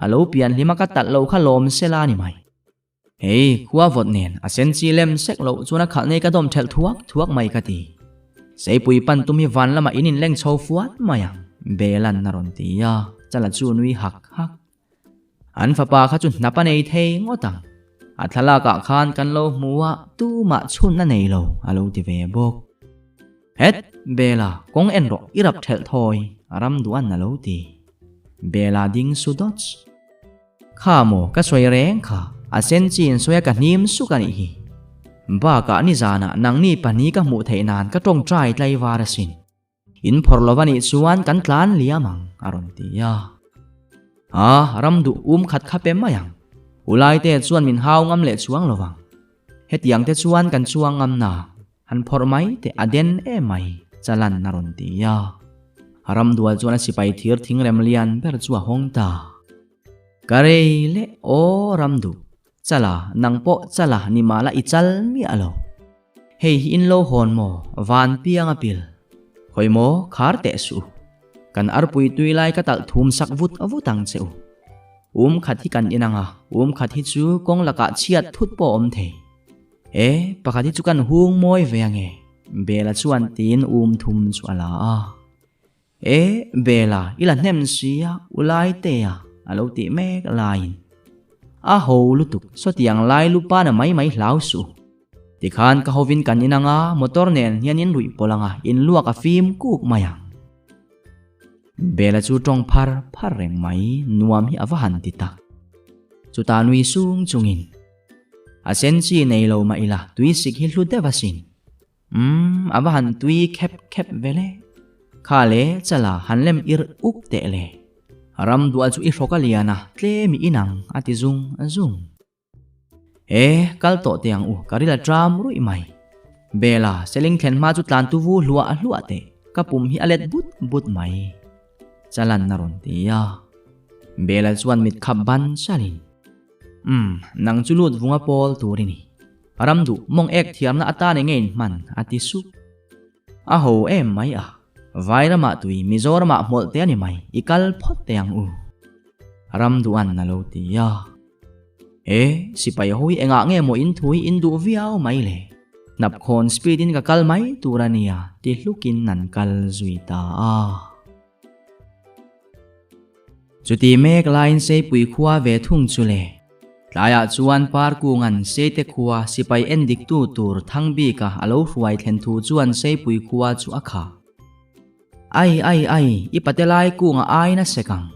A lo pian hlim a ka talh lo kha lawm sela a ni mai. Hei, khua vawt nen a sen chi lem sek loh chuan a khalh nei ka dawm thelh thuak thuak mai ka ti. Seipui pan tum hi van lamah in inleng chho fuat mai ang, Belan a rawn ti a, Chala chu nui hak hak. An fapa kha chu hnap a nei thei ngawt ang. A thlalakah khan kan lo hmu a, tumah chhun a nei lo, a lo ti ve bawk. Het! Bela, kawng en rawh, i rap thelh thawi, a ram duh an a lo ti. Bela ding su dawts. Kha maw, ka sawi reng kha, a sen chi in sawi a ka hnim suk a nih hi. Bakah nizanah nangni pahnih ka hmuh theih nan ka tawngtai tlaivar asin. In phawrh lo va nih chuan kan tlan liam ang, a rawn ti a. A, ram duh um khat kha pe mai ang. Ulaite chuan min hau ngam leh chuang lo vang. Hetiang te chuan kan chuang ngam na, han phawrh mai teh a den em mai, Chalan a rawn ti a. Ram dual chuan a sipai thir thingrem lian ber chu a hawng ta. Ka rei leh aw ram duh, Chala, nang pawh Chala ni mahla i chal miah lo. Hei hi in lo hawn maw? Van piang a pil. Khawi maw? Khar teh suh u. Kan arpui tui lai ka talh thum sak vut vut ang che u. Um khat hi kan in ang a, um khat hi chu kawng lakah chhiat thut pawh a awm thei. E, pakhat hi chu kan hung mawi ve ang e, Bela chuan tiin um thum chu a la a. E, Bela, i la hnem si a, u Laitea, a lo tih mek laiin. A ho lutuk, sawtiang lai lupa na mai mai hlau suh. Tikhan ka hovin kan in anga, motor nen hian in ruih pawlh anga, in luak a fim kuk mai ang. Bela chu tawng phar phar reng mai, nuam hi a va han ti tak. Chutah nui sung chungin, A sen chi nei lo mah ila, tui sik hi hlu deuh asin. Umm, a va han tui khep khep ve le. Kha le chala han lem ir uk teh le. Ram duah chu i hrawk a lian a, tlem i inang a ti zung zung. E, kal tawh teh ang u, ka ril a tram ruih mai. Bela, seling thlen hma chu tlan tu vu hluah hluah teh, ka pum hi a let but but mai. Chalan a rawn ti a. Bela chuan mit khap ban chalin. Umm, nang chu lut vunga pawl tur i ni. Ram duh, mawng ek thiamna atan enge in hman? a ti sup. A ho em mai a. Vairamah tui, Mizoramah hmawlh te a ni mai, i kal phawt teh ang u. Ram duh an a lo ti a. E, sipai ho hi engah nge maw in thu hi in duh viau mai le? Hnapkhawn speed in ka kal mai tur a nia, ti hlukin an kal zui ta a. Chuti mek laiin Seipui khua ve thung chu le. Tlaiah chuan Parkunga'n Seite khua sipai en diktu tur Thangbika a lo hruai thlen thu chuan Seipui khua chu a khah. Ai ai ai, i pate lai kunga aina sek ang.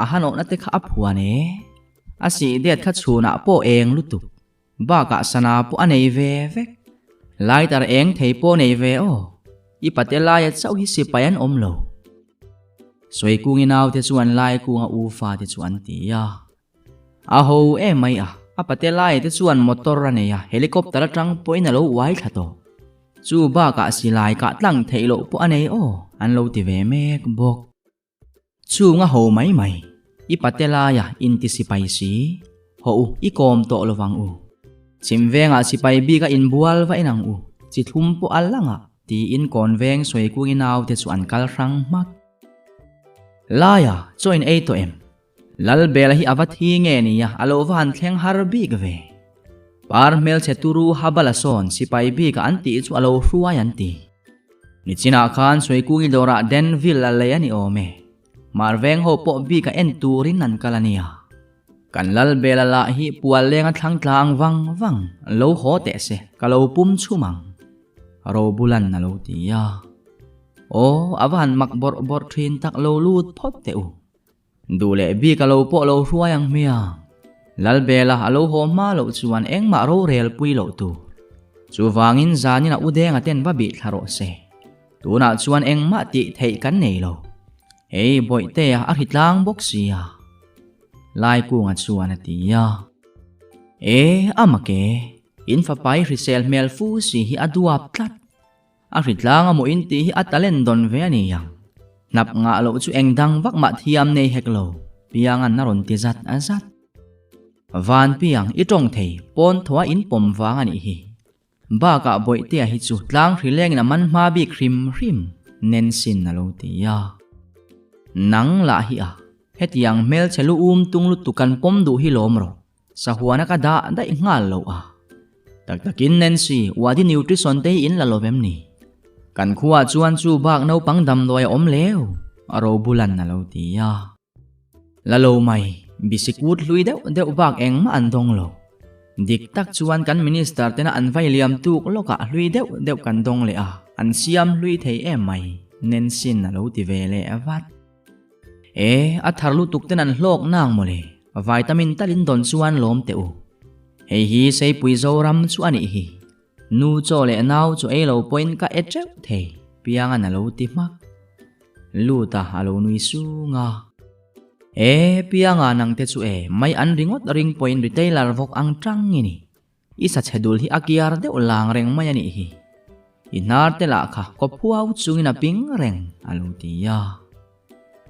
A hanawhna te kha a phuan e. A sih det kha chhunah pawh eng lutuk. Bakah sana pawh a nei ve vek. Lighter eng thei pawh nei ve aw. I pate laia chauh hi sipai an awm lo. Sawikung i naute chuan lai kunga u fate chu an ti a. A ho em mai a, a pate laia te chuan motor a nei a, helicopter atang pawhin a lo uai thla tawh. Chu bakah silai kah tlang theih loh pawh a nei aw, an lo ti ve mek bawk. Chung a ho mai mai, i pate laia inti sipai si, haw u, i kawm tawh lo vang u. Chhim vengah sipai bik a inbual va en ang u, chi thlum pawh a lang a, tiin kawn veng sawi kungin naute chu an kal hrang hmak. Laia, chaw in ei tawh em? Lalbela hi a va thi nge nia, a lo va han thleng har bik ve. Par hmelchhe turu Habala sawn sipai bik a an tih chu a lo hruai an ti. Nichinah khan Suikungi dawrah Danville a lei a ni awm e. Mar veng ho pawh bik a en turin an kal a nia. Kan Lalbela lah hi pual leng a thlang tlang vang vang, lo haw teh se, ka lo pum chhum ang. Robulan a lo ti a. Aw, a va han mak bawrh bawrh thin tak lo lut phawt teh u. Duh leh bik a lo pawh lo hruai ang hmiang. Lalbela a lo haw hma loh chuan engmah rorel pui loh tur. Chuvangin zanin a udenga ten va bih thla rawh se. Tunah chuan engmah tih theih kan nei lo. Hei Bawihtea a hri tlang bawk sia. Laikunga chuan a ti a. E, a mak e. In fapa i hrisel hmel fu si hi a duap tlat. A hritlang a maw in tih hi a talent dawn ve a ni ang. Hnap ngah loh chu eng dang vak mah thiam nei hek lo, Pianga'n a rawn ti zat a zat. Van Piang, i tawng thei, pawn thaw a in pawm vang a nih hi. Bakah Bawihtea hi chu tlang hri lengin a man hma bik hrim hrim, Nancy'n a lo ti a. Nang lah hi a, hetiang hmelchhe lu um tung lutuk kan pawm duh hi lawm rawh. Sahuana ka dah daih nghal loh a. Tak takin Nancy, Wadi Nutrition te hi in la lo vem ni? Kan khuaah chuan chu bak naupang damdawi a awm leu, a Robulan a lo ti a. La lo mai, bisikut hlui deuh deuh bak engmah an dawng lo. Dik tak chuan kan Minister tena an vai liam tuk lawkah hlui deuh deuh kan dawng leh a, an siam hlui thei em mai, Nancy'n a lo ti ve leh vat. E, a thar lutuk ten an hlawk nang mawle, vitamin talin dawn chuan lawm teh u. Hei hi Seipui Zoram chu a nih hi. Nu chaw leh nau chu ei lo pawhin ka e teuh thei, Pianga'n a lo ti hmak. Luta a lo nui sung a. E, Pianga nang te chu e, mai an ringawt ring pawhin retailer vawk ang tang i ni. I sa chhe dul hi a kiar deuh lang reng mai a nih hi. I hnar te lah kha kaw phuau chungin a ping reng a lo ti a.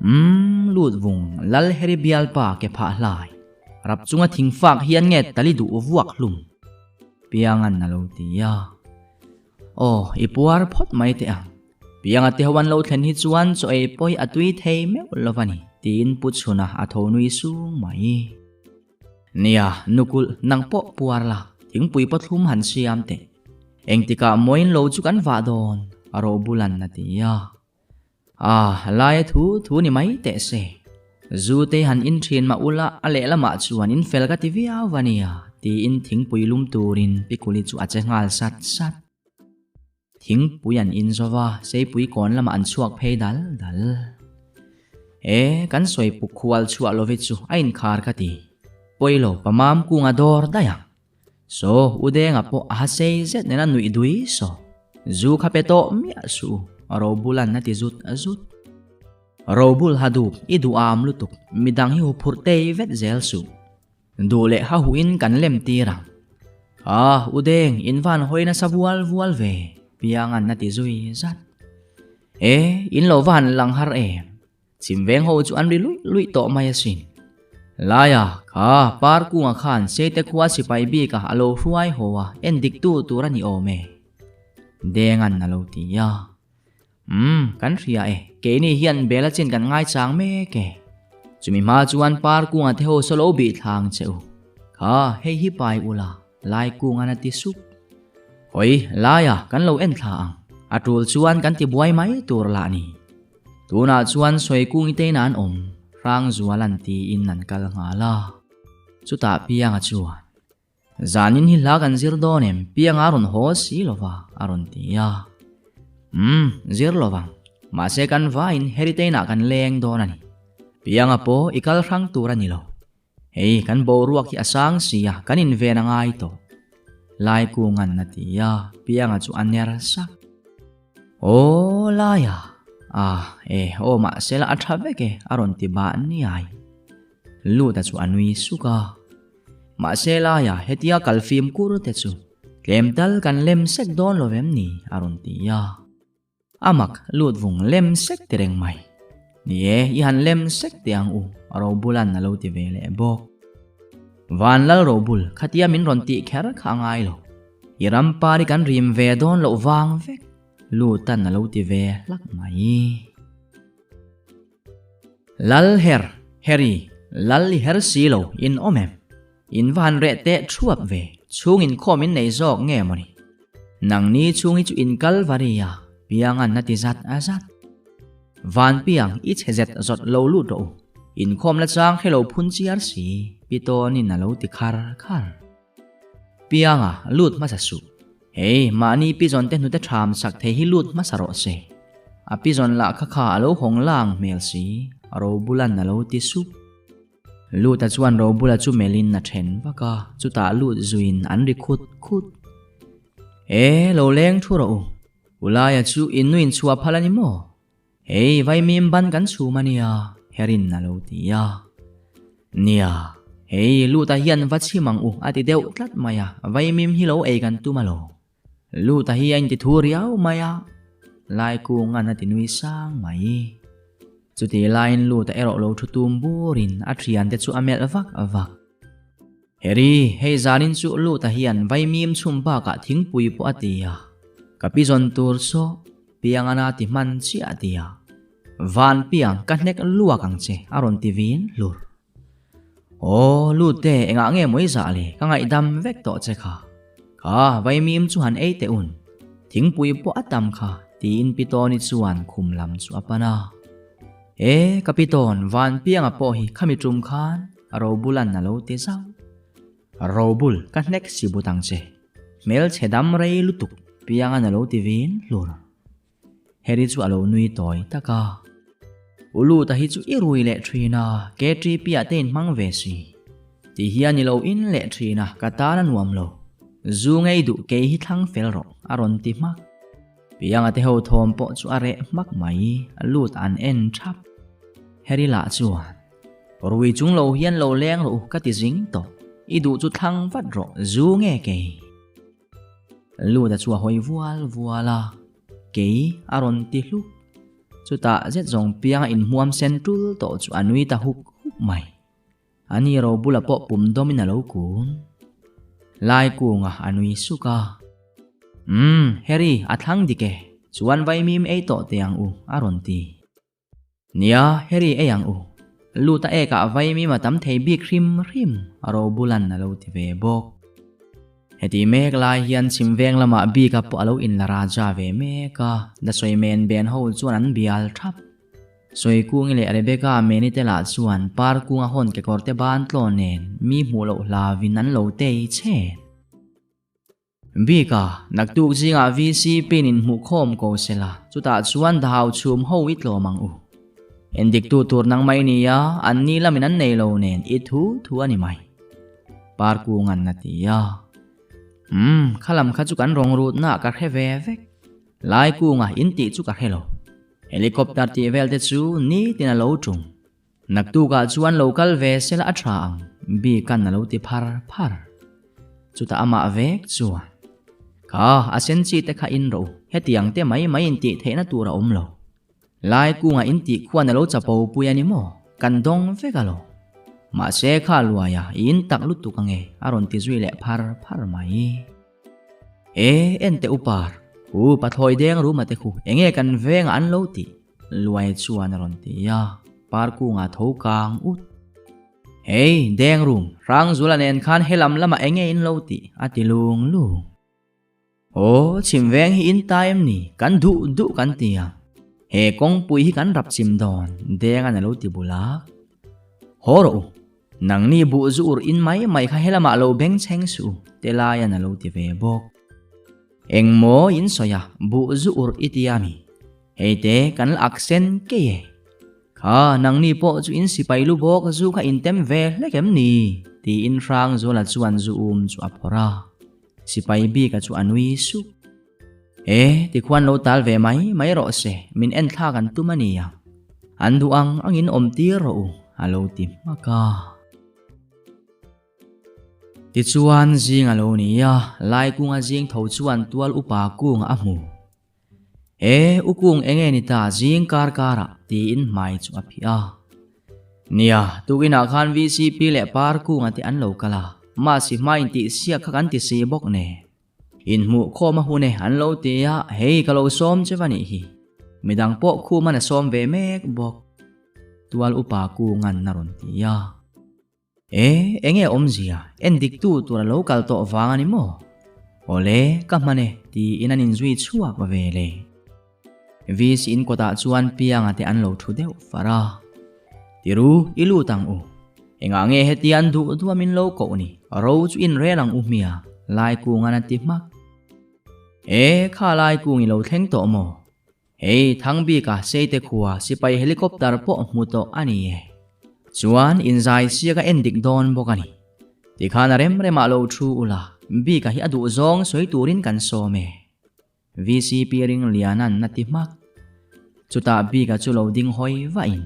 Umm, lut vung Lal Heri bialpa ke phah hlai. Rap chunga thing fak hian nge tali duh vuak hlum. Piangan a lo ti a. Aw, i puar phawt mai teh ang. Pianga te ho an lo thlen hi chuan chaw ei pawi a tui thei meuh lo va ni, tiin Pu Chhuna a tho nui sung mai. Nia, nukulh, nang pawh puar la, thingpui paw thlum han siam teh. Engtikah mawiin lo chu kan vah dawn? A ro bulan a ti a. Ah, laia thu thu ni mai teh se. Zu te han in thin mah ula a lehlamah chuan in fel ka ti viau va nia, tiin thingpui lum turin Pikuli chu a che nghal sat sat. Thingpui an in zo va, Seipui kawn lamah an chhuak phei dal dal. E, kan sawi puk khual chhuah lovi chu a inkhar ka ti. Pawilo pamam kunga dawr daih ang. Saw, U Denga pawh a ha sei zet nena nuih dui saw. Zu kha pe tawh miah suh u, Robulan a ti zut zut. Robul ha dup, i duh am lutuk, midang hi huphurh tei vet zel suh. Duh leh ha huhin kan lem tir ang. Ah, U Deng, in van hawi nasa vual vual ve, Piangan a ti zui zat. E, in lo va han lang har em? Chim veng ho chu an ri luih luih tawh mai asin. Laia, kha par kunga khan Seite khua sipai bika a lo hruai haw a, en dik tu tur a ni awm e. Dengan a lo ti a. Umm, kan hria e, keini hian bela chin kan ngaichang mek e. Chumi hma chuan par kunga te ho saw lo bih thlang che u. Kha, hei hi pai ula, Lai kungan a ti sup. Hawi, Laia, kan lo en thla ang. A tul chuan kan ti buai mai tur lah ni. Tunah chuan Sawikung i tein an awm, Hrangzualan tiin an kal nghal a. Chutah Pianga chuan, Zanin hi hla kan zir dawn em? Pianga a rawn haw si lo va, a rawn ti a. Umm, zir lo vang. Mahse kan vaiin Heritain-ah kan leng dawn a ni. Pianga pawh i kal hrang tur a ni lo. Hei, kan boruak hi a sang si a, kan inven a ngai tawh. Laikungan a ti a, Pianga chu a ner sak. Aw Laia, ah, e, aw mahsela a tha vek e, a rawn ti bah niai. Luta chu a nui suk a. Mahse Laia, hetia kal fim kur te chu tlem tal kan lem sek dawn lo vem ni, a rawn ti a. A mak lut vung lem sek ti reng mai. Ni e, i han lem sek teh ang u, Robulan a lo ti ve leh bawk. Vanlal Robul, khatia min rawn tih kher kha a ngai lo. I ram par i kan rim ve dawn loh vang vek, Lutan a lo ti ve hlak mai. Lal her, Harry, lal i her si lo, in awm em? In va han reh teh thuap ve, chhung inkhawm in nei zawk nge mawni? Nangni chhung hi chu in kal va ri a, Piangan a ti zat a zat. Van Piang, i chhe zet zawt lo lut rawh u. Inkhawm la chang hre lo phun chiar si, Pitawnin a lo ti khar khar. Pianga, lut hmasa suh. Hei, mahni pizawn te hnute ṭham sak thei hi lut hmasa rawh se. A pizawn lah kha kha a lo hawng lang hmel si, Robulan a lo ti sup. Luta chuan Robula chu melhin a then vak a, chutah lut zuiin an ri khut khut. E, lo leng thu rawh u. Ulaia chu in nuin chhuah phal a ni maw? Hei, vaimim ban kan chhum a nia, Herin a lo ti a. Nia, hei Luta hian va chhim ang u a ti deuh tlat mai a, vaimim hi lo ei kan tum alawm. Luta hi a inti thu riau mai a, Laikungan a ti nui sang mai. Chutih laiin Luta erawh lo thu tum burin a thiante chu a melh vak vak. Harry, hei zanin chu Luta hian vaimim chhum bakah thingpui pawh a ti a, ka pi zawn tur saw Piangana ti hman chiah a ti a, Van piang ka hnek luak ang che a rawn ti vin hlur. Aw, Lute, engah nge maw i zah le, ka ngaihdam vek tawh che kha. Kha, vaimim chu han ei teh un. Thingpui pawh a tam kha, tiin Pitawni chuan khum lam chu a pan a. E, ka Pitawn, Vanpianga pawh hi khami tum khan Robulan a lo ti zauh. Robul, ka hnek si but ang che. Hmelchhe dam rei lutuk, Piangan a lo ti vin hlur. Harry chu a lo nui tawi tak a. U Luta hi chu i rui leh thin a, KTP ah te inhmang ve si. Ti hian i lo in leh thin a, ka tan a nuam lo. Zu ngei duh kei hi thlang fel rawh, a rawn ti hmak. Pianga te ho thawm pawh chu a reh hmak mai, Lut an en thap. Harry lah chuan, Rui chung lo hian lo leng rawh u ka ti zing tawh, i duh chu thlang vat rawh, zu nge kei. Luta chu a hawi vual vual a, kei a rawn ti hluk. Chutah zet zawng pianga inhmuam sen tul tawh chu a nui ta huk huk mai. A ni ro bula pawh pum dawmin a lo kun. Lai kunga a nui suk a. Umm, Harry, a thlang dik e. Chuan vaimim ei tawh teh ang u, a rawn ti. Nia, Harry ei ang u. Lut a ek ah vaimim a tam thei bik hrim hrim, Robulan a lo ti ve bawk. Heti mek lai hian chhim veng lamah bika pawh a lo inla raja ve mek a, Dasawi men ben ho chuan an bial thap. Sawikungi leh Rebecca Meni te lah chuan par kunga hawn kekawrte ban tlawn nen mi hmuh loh hlauvin an lo tei chhen. Bika, naktuk zingah VC pin in hmuh khawm ko sela, chutah chuan dahau chhum ho i tlawm ang u. Endiktu tur nang mai nia, an ni lamin an nei lo nen i thu thu a ni mai. Par kungan a ti a. Umm, khalam kha chu kan rawng rutna ah ka hre ve vek. Lai kunga in tih chu ka hre lo. Helicopter tih vel te chu nitin a lo tum. Naktukah chuan lo kal ve sela a tha ang, Bika'n a lo ti phar phar. Chutah amah vek chuan, Kha, a sen chi te kha in rawh u, hetiang te mai mai in tih theihna tur a awm lo. Lai kungah in tih khuan a lo chapo pui a ni maw? Kan dawng vek a lo. Mahse kha luaia i in tak lutuk ange a rawn ti zui leh phar phar mai. E, en teh u par, hu pathlawi deng ruma te khu enge kan vengah an lo tih? Luai chuan a rawn ti a, par kungah tho kang ut. Hei, deng rum, Hrangzula nen khan helam lamah enge in lo tih? a ti lung lung. Aw, chhim veng hi in ta em ni? Kan duh duh kan ti a, he kawngpui hi kan rap chim dawn, Denga'n a lo ti bul a. Haw rawh u, nangni buh zu ur in mai mai kha helamah lo beng chheng suh u, Telaia'n a lo ti ve bawk. Engmaw in sawi a, buh zu ur i tia mi? Hei te, kan la ak sen kei e. Kha, nangni pawh chu in sipai lu bawk zu kha in tem ve hlek em ni? tiin Hrangzuala chuan zu um chu a phawrh a. Sipai bika chu a nui sup. E, tikhuan lo tal ve mai mai rawh se, min en thlak an tum a nia. An duh ang angin awm tir rawh u, a lo ti hmak a. Tichuan zing a lo ni a, Laikunga zing tho chuan tual upa kung a hmu. E, u kung enge ni ta zing kar karah, tiin hmai chu a phih a. Nia, tukinah khan VCP leh par kunga te an lo kal a, mahse hma intihsiak kha kan ti si bawk nen. Inhmuh khawm a hun e an lo ti a, hei ka lo sawm che va nih hi. Midang pawh khuman a sawm ve mek bawk. Tual upa kungan a rawn ti a. E, enge awmzia, en dik tu tur a lo kal tawh vang a ni maw? Awle, ka hman e, tiin an inzui chhuak ve le. VC in kawtah chuan Pianga te an lo thu deuh far a. Tiru, i lut ang u. Engah nge heti an duh duh a min lo koh ni? Ro chu in rel ang u hmia, Laikungan a ti hmak. E, kha Laikung i lo thleng tawh maw? Hei, Thangbika Seite khua sipai helicopter pawh hmu tawh a ni e. Chuan inzai siak a en dik dawn bawk a ni. Tikhan a rem remah lo thu ula, Bika hi a duh zawng sawi turin kan sawm e. VCP ring lian an a ti hmak. Chutah Bika chu lo ding hawi vahin,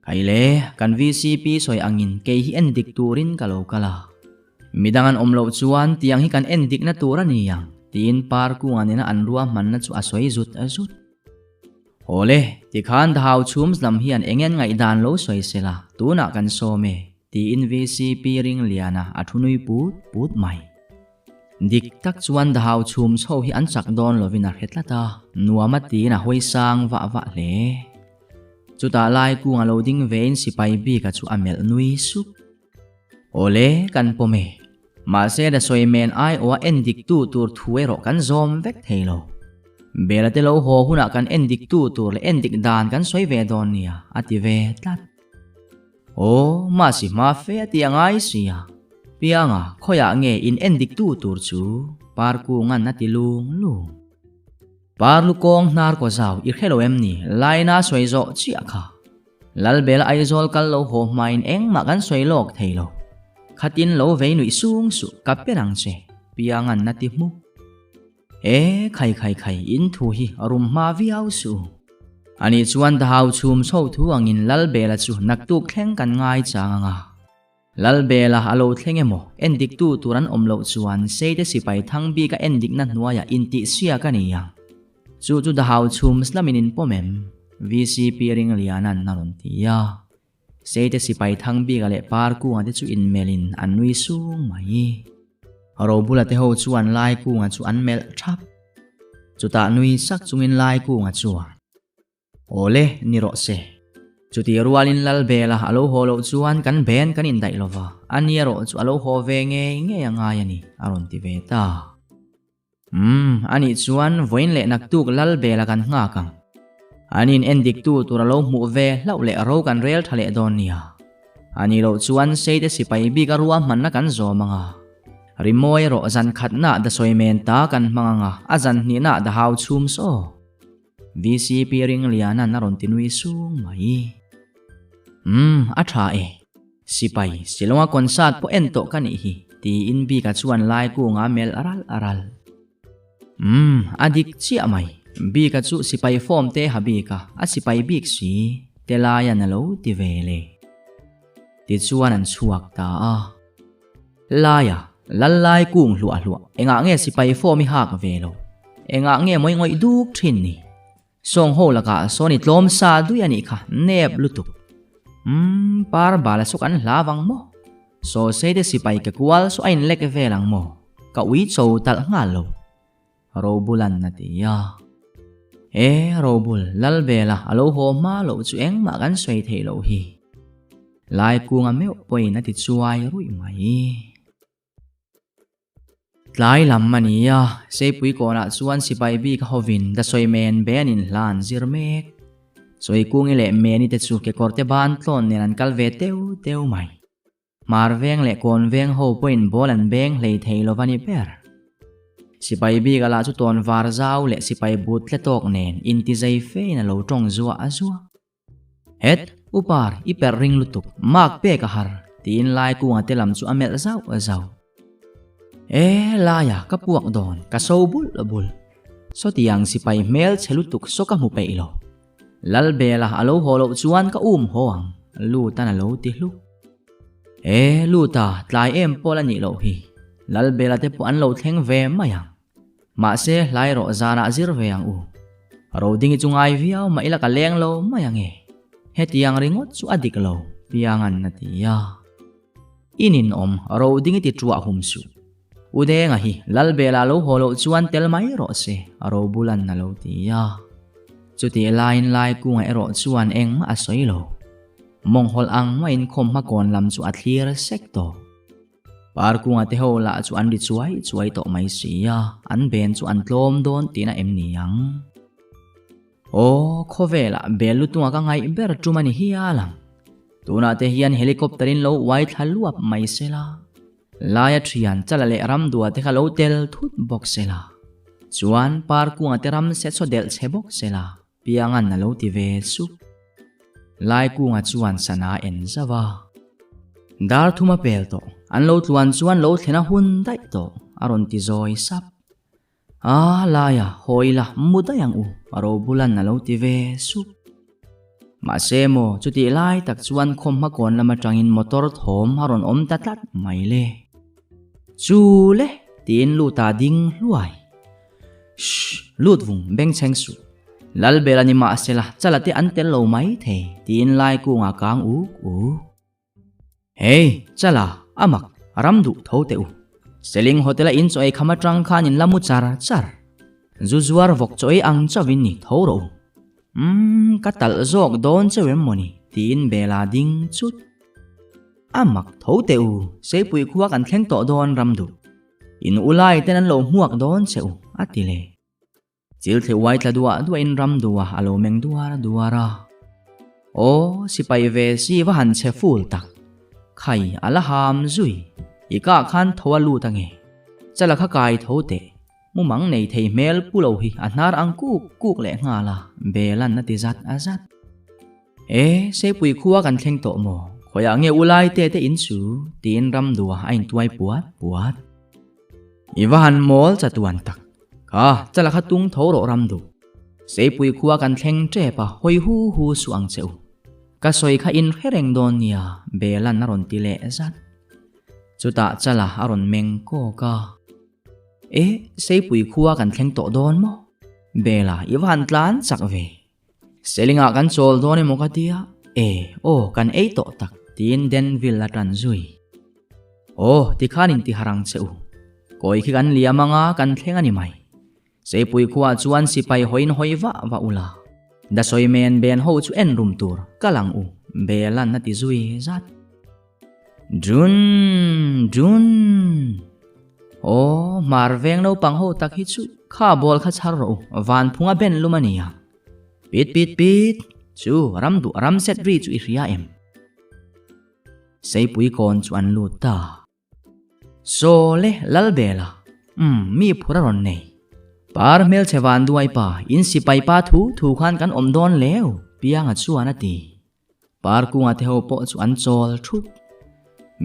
Khaile, kan VCP sawi angin kei hi en dik turin ka lo kal a. Midang an awm loh chuan tiang hi kan en dikna tur a ni ang, tiin par kunga nena an ruahmanna chu a sawi zut zut. Awle, tikhan Dahau chhum lam hian eng en ngaihdan lo sawi sela, tunah kan sawm e, tiin VCP ring liana a thu nui put put mai. Dik tak chuan Dahau chhum chho hi an chak dawn lovin a hre tlat a, nuam a tiin a hawi sang vah vah hle. Chutah lai kunga lo ding vein sipai bika chu a melh nui sup. Awle, kan pawm e. Mahse da sawi men aiawha en diktu tur thu erawh kan zawm vek thei lo. Bela te lo haw hunah kan en diktu tur leh en dik dan kan sawi ve dawn nia, a ti ve tlat. Aw, mahse hma fe a ti a ngai sia. Pianga, khawiah nge in en diktu tur chu? Parkungan a ti lung lung. Parlu kawng hnar kaw zau i hre lo em ni? Laina sawi zawh chiah kha. Lalbela Aizawl kal lo haw hmain engmah kan sawi lawk thei lo. Khatin lo vei nuih sung suh ka per ang che, Piangan a ti hmuk. E, khai khai khai, in thu hi a rum hma viau suh. Ani chuan Dahau chhum chho thu angin Lalbela chu naktuk thleng kan ngai chang ang a. Lalbela a lo thleng emaw, endiktu tur an awm loh chuan Seite sipai thang bika endikna hnuaiah intihsiak a ni ang. Chu chu Dahau chhum slamin in pawm em? VCP Ringliana'n a rawn ti a. Seite sipai thang bika leh Parkunga te chu inmelhin an nui sung mai. Robula te ho chuan Laikunga chu an melh thap. Chutah nui sak chungin Laikunga chuan. Awle, ni rawh se. Chuti rualin Lalbela a lo haw loh chuan kan ben kan indaih lo va, a ni erawh chu a lo haw ve ngei ngei a ngai a ni, a rawn ti ve ta. Umm, a nih chuan vawiin leh naktuk Lalbela kan nghak ang. An in endiktu tur a lo hmuh ve hlauh leh ro kan rel tha leh dawn nia. A nih loh chuan Seite sipai bik a ruahmanna kan zawm ang a. Rimawi erawh zan khatnaah da sawi men ta kan hmang ang a, a zan hnihnaah da hau chhum saw. VCP Ringliana'n a rawn ti nui sung mai. Umm, a tha e. Sipai, Shillong-a concert pawh en tawh ka nih hi, tiin Bika chuan lai kunga melh ral ral. Umm, a dik chiah mai. Bika chu sipai form te ha bik a, a sipai bik si, te laia'n a lo ti ve le. Tichuan an chhuak ta a. Laia, lal lai kung hluah hluah, engah nge sipai form i hak ve lo? Engah nge mawi ngawih duk thin ni? Sawng ho lakah sawn i tlawm sa dui a nih kha, nep lutuk. Umm, par bal a suk an hla vang maw? Saw sei te sipai ke kual saw a inlek vel ang maw? Ka ui cho talh nghal lo. Robulan a ti a. E, Robul, Lalbela a lo haw hma loh chu engmah kan sawi theih loh hi. Laikunga meuh pawhin a ti chuai ruih mai. Tlai lam a ni a, Seipui kawnah chuan sipai bik a hovin Dasawi men be an inhla an zir mek. Sawikungi leh Meni te chu kekawrte ban tlawn nen an kal ve teu teu mai. Hmar veng leh kawn veng ho pawhin ball an beng hlei thei lo va ni ber. Sipai bik a lah chu tawn var zau leh sipai but tle tawk nen intizei fein a lo tawng zuah a zuah. Het, Upar, i perh ring lutuk, mark pek a har, tiin Laikunga te lam chu a melh zauh zauh. E, laia ka puak dawn, ka so bul bul. Sawtiang sipai hmel chhe lutuk saw ka hmu peih lo. Lalbela a lo haw loh chuan ka um haw ang, Lutan a lo ti hluk. E, Luta, tlai em pawl a nih loh hi. Lalbela te pawh an lo thleng ve mai ang. Mahse, hlai rawh zanah zir ve ang u. Rodingi chu ngai viau mah ila ka leng lo mai ang e. Hetiang ringawt chu a dik lo, Piangan a ti a. I ninawm, Rodingi ti ṭuah hum suh. U Denga hi Lalbela lo haw loh chuan tel mai rawh se, Robulan a lo ti a. Chutih laiin Laikunga erawh chuan engmah a sawi lo. Mawnghawl ang maiin khawmhma kawn lam chu a thlir sek tawh. Parkunga te ho lah chu an ri chuai chuai tawh mai si a, an ben chu an tlawm dawn tihna em ni ang? Aw, khawvelah bel lutunga ka ngaih ber tum a ni hial ang. Tunah te hian helicopter in lo uai thla luap mai se la, laia thian chala leh ramdua te kha lo tel thut bawk se la, chuan Parkunga te ram se chaw delh che bawk se la, Piangan a lo ti ve sup. Laikunga chuan sana a en zauh a. Dar thum a pel tawh, an lo tluan chuan lo thlen a hun daih tawh, a rawn ti zawi sap. A, Laia, haw ila, mu daih ang u, Robulan a lo ti ve sup. Mahse maw, chutih lai tak chuan khawmhma kawn lam atangin motor thawm a rawn awm ta tlat mai le. Chu le, tiin Luta ding hluai. Shh, lut vung bengchheng suh. Lalbel a ni mahsela chala te an tel lo mai thei, tiin Laikunga kang uk uk. Hey, chala, a mak, ram duh tho teh u. Seling Hotel a in chaw ei kham atang khan in la mu char char. Zu zuar vawk chaw ei ang chauhin ni tho rawh u. Umm, ka talh zawk dawn cheu em mawni, tiin Bela ding chut. A mak tho teh u, Seipui khua kan thleng tawh dawn ram duh. In u lai ten an lo hmuak dawn che u, a ti le. Chil thle uai tla duah duahin ram duah a lo meng duar duar a. Aw, sipai ve si va han che ful tak. Khai, a la ham zui. I kah khan tho a lut ange. Chala kha kai tho teh. Mumang nei thei hmel pu lo hi a hnar ang kuk kuk leh nghal a, Belan a ti zat a zat. E, Seipui khua kan thleng tawh maw? Khawiah nge u lai te te in chu? tiin Ramdua a intuai puat puat. I va han mawl chatuan tak. Kha, chala kha tung tho rawh Ramdu. Seipui khua kan thleng tep a, hawi hu hu suh ang che u. Ka sawi kha in hre reng dawn nia, Belan a rawn ti leh zat. Chutah chala a rawn meng kawk a. E, Seipui khua kan thleng tawh dawn maw? Bela, i va han tlan chak ve. Selingah kan chawl dawn emaw ka tia, e, aw, kan ei tawh tak, tiin Denville a tan zui. Aw, tikhan intihar ang che u. Kawi khi kan liam anga kan thleng a ni mai. Seipui khuaah chuan sipai hawiin hawi vah vah ula. Dasawi men ben ho chu en rum tur, kal ang u, Belan a ti zui zat. Drun! Drun! Aw, hmar veng naupang ho tak hi chu kha ball kha chhar rawh u, vanphunga ben lum a nia. Pit pit pit, chu ram duh ram set ri chu i hria em? Seipui kawn chu an lut ta. Saw le Lalbela, umm mi phur a rawn nei. Par hmelchhe van duai pa, in sipai pa thu thu khan kan awm dawn leu, Pianga chuan a ti. Par kunga te ho pawh chu an chawl thup.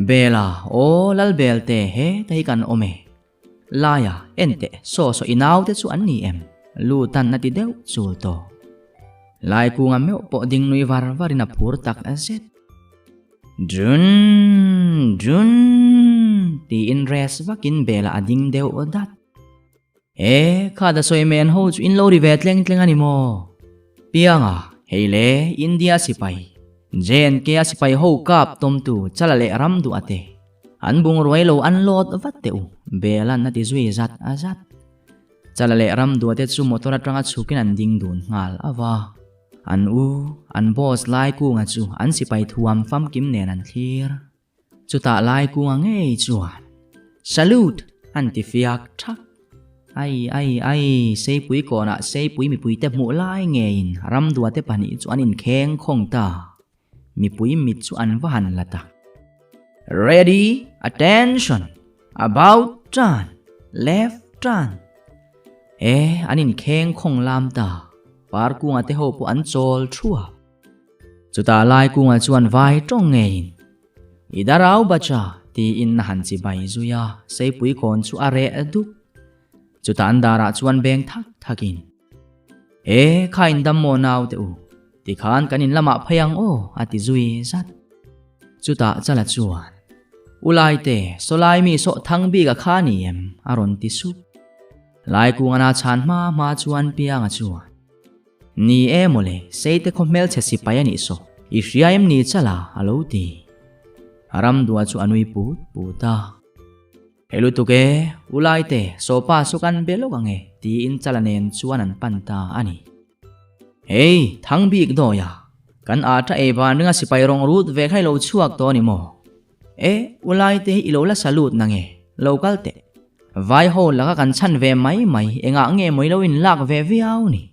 Bela, aw Lalbel te he ta hi kan awm e. Laia, en teh, saw saw i naute chu an ni em? Lutan a ti deuh chul tawh. Lai kunga meuh pawh ding nui var varin a phur tak zet. Drun, drun, tiin rest vakin Bela a ding deuh dat. E, kha da sawi men ho chu in lo ri ve tleng tleng a ni maw? Pianga, hei le, India sipai, JNK a sipai ho kap tawmtu chala leh ram duh a te. An bungruai lo an lawt vat teh u, Bela'n a ti zui zat a zat. Chala leh ram duh a te chu motor atanga chhukin an ding dun nghal a va. An u, an boss Laikunga chu an sipai thuam famkim nen an thlir. Chutah Laikunga ngei chuan, Salute! an ti fiak thak. Ai, ai, ai, Seipui kawnah Seipui mipuite hmuh lai ngeiin Ramduate pahnih chu an inkheng khawng ta. Mipui mit chu an va han la ta. Ready, attention, about turn, left turn. E, an inkheng khawng lam ta. Parkunga te ho pawh an chawl thuap. Chutah Laikunga chuan vai tawng ngeiin, I darau bacha, tiin a han chi bai zui a, Seipui kawn chu a reh dup. Chutah an darah chuan beng thak thakin, E, kha in dam maw nau teh u, tikhan kan in lamah phei ang aw, a ti zui zat. Chutah Chala chuan, U Laite, sawlai mi sawh thang bik a kha ni em? a rawn ti sup. Laikunga na chhan hma hma chuan Pianga chuan, Ni e mawle, Seite khaw hmelchhe sipai a nih saw, i hria em ni Chala? a lo ti. Ramdua chu a nui put put a. He lutuk e, u Laite, sawpa saw kan be lawk ang e, tiin Chala nen chuan an pan ta a ni. Hei, thang bik dawi a, kan ata ei van ringa sipai rawng rut ve kha i lo chhuak tawh a ni maw? E, u Laite hi i lo la salute na nge, lo kal teh. Vai ho laka kan chhan ve mai mai, engah nge maw i lo inlak ve viau ni?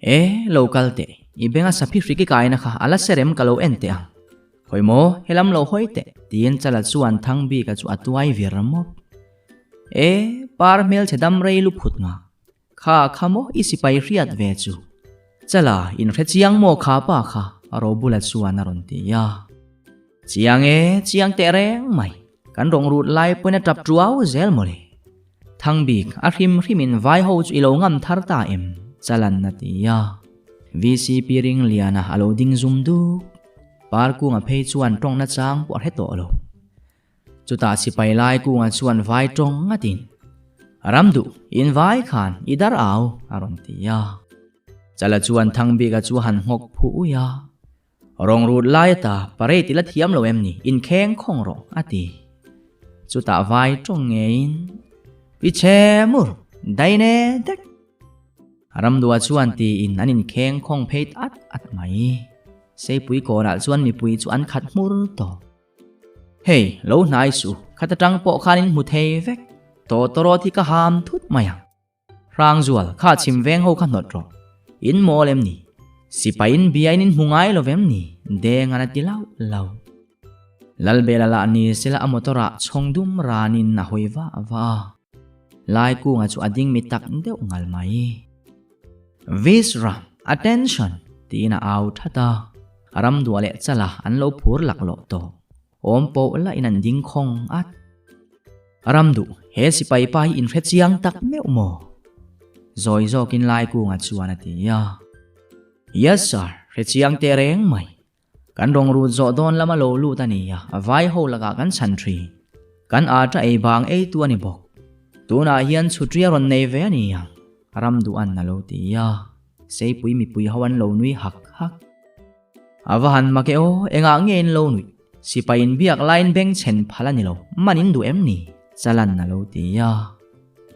E, lo kal teh, i benga saphi hriki kaina kha a la serem ka lo en teh ang. Hawi maw, helam lo hawi teh, tiin Chala chuan Thangbika chu a tuai vir mawp. E, par hmelchhe dam rei lu phut nga, kha kha maw i sipai hriat ve chu. Chala, inhre chiang maw kha pa kha, Robula chuan a rawn ti a. Chiang e, chiang teh reng mai. Kan rawn rut lai pawhin a tap tuau zel mawle. Thangbik, a hrim hrimin vai ho chu i lo ngam thar ta em? Chalan a ti a. VCP Ringliana a lo ding zum duk. Parkunga phei chuan tawngna chang pawh a hre tawh lo. Chutah sipai lai kunga chuan vai tawng ngatin, Ramduh, in vai khan i dar au, a rawn ti a. Chala chuan Thangbika chu a han nghawk phu ui a. Rawng rut lai ata parade i la thiam lo em ni? Inkheng khawng rawh, a ti. Chutah vai tawng ngeiin, Pi che mur, daine dek! Ramdua chuan tiin an inkheng khawng phei at at mai. Seipui kawnah chuan mipui chu an khat hmur tawh. Hei, lo hnai suh, khat atang pawh khan in hmu thei vek. Tawtawrawt hi ka ham thut mai ang. Hrangzual, kha chhim veng ho kha hnawt rawh. In mawl em ni? Sipai in bia in in hmu ngai lo vem ni? Deng an a ti lauh lauh. Lalbela lah ni sela a motor ah chhawng dum ran in a hawi vah vah a. Laikunga chu a ding mi tak deuh ngal mai. Visram, attention! tiin a au that a. Ramduah leh Chala an lo phur laklawh tawh. Awm pawh lah in an ding khawng at. Ram duh, he sipai pa hi inhre chiang tak meuh maw? Zawi zawkin Laikunga chuan a ti a. Yes sir, hre chiang teh reng mai. Kan rawn rut zawh dawn lama lo lut a ni a, vai ho lakah kan chhan thin. Kan ata ei bang eitu a ni bawk. Tunah hian chhutria rawn nei ve a ni ang, Ram duh-an a lo ti a. Seipui mipui ho an lo nui hak hak. A va han mak e aw, engah nge in lo nuih? Sipai in biak laiin beng chhen phal a ni lo, man in duh em ni? Chalan a lo ti a.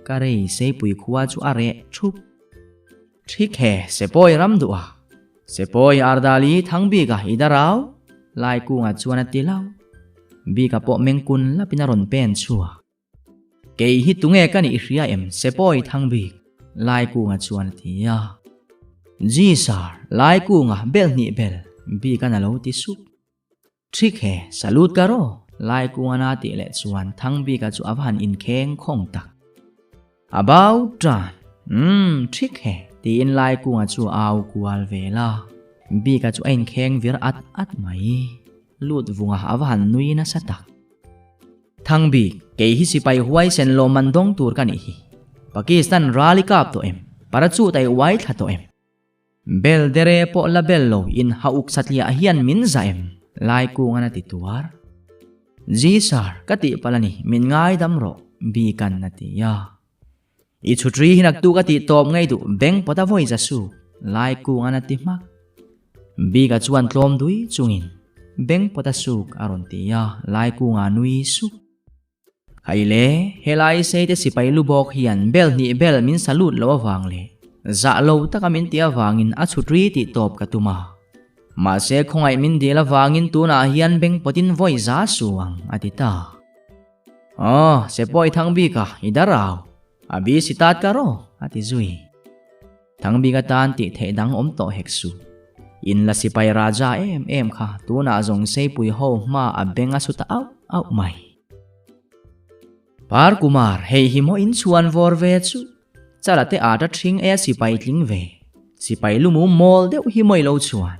Ka rei Seipui khua chu a reh thup. Thik he, Sepawi ram duh a. Sepawi Ardali thang bik a i darau? Laikunga chuan a ti lo. Bika pawh mengkun lapin a rawn pen chhuak. Kei hi tunge ka nih hria em Sepawi Thangbik? Laikunga chuan a ti a. Ji sir, lai kunga bel hnih bel bik an a lo ti sup. Thik he, salute ka rawh, lai kunga na tih leh chuan Thangbika chu a va han inkheng khawng tak. About tan, umm, thik he, tiin lai kunga chu a au kual vel a. Bika chu a inkheng vir at at mai. Lut vunga a va han nui nasa tak. Thangbik, kei hi sipai huaisen lawmman dawng tur ka nih hi. Pakistan ral i kap tawh em? Parachute a i uai thla tawh em? Bel dere pawh la bel lo in ha uk satliah hian min za em? Lai kungan a ti tuar. Ji sir, ka tih palh a ni, min ngaidam rawh, Bikan a ti a. I chhutri hi naktuk a tih tawp ngei duh, beng pawt a vawi za su, Lai kungan a ti hmak. Bika chuan tlawm dui chungin, Beng pawt a suk a rawn ti a, Lai kunga nui suk. Hai le, helai seite sipai lu bawk hian bel hnih bel min salute lo avang leh zah lo taka min ti avangin a chhut ri tih tawp ka tum a. Mahse khawngaih min dil avangin tunah hian beng pawtin vawi za su ang a ti ta. Aw, sepawi thang bik a, i dar au. A bi si tat ka rawh, a ti zui. Thangbik atan tih theih dang awm tawh hek suh. In la sipai raja em em kha tunah zawng seipui ho hma a beng a su ta auh auh mai. Par Kumar, hei hi maw in chhuan vawr ve chu? Chala te ata thing e a sipai tling ve. Sipai lumu mawl deuh hi maw i lo chhuan?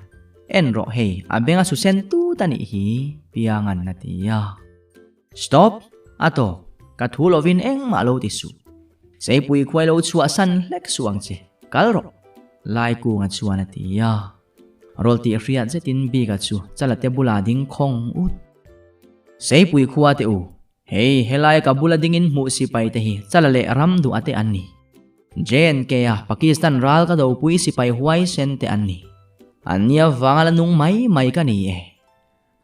En rawh hei, a beng a su sen tut a nih hi, Piangan a ti a. Stop! A tawk, ka thu lovin engmah lo ti suh. Seipui khuai lo chhuah san hlek suh ang che, kal rawh! Laikunga chuan a ti a. Rawl tih hriat zetin Bika chu Chalate bula ding khawng ut. Seipui khua te u, hei helai ka bula dingin hmuh sipai te hi Chala leh Ramduha te an ni. JNK a Pakistan ral ka dopui sipai huaisen te an ni. An nia vanga la nung mai mai ka ni e.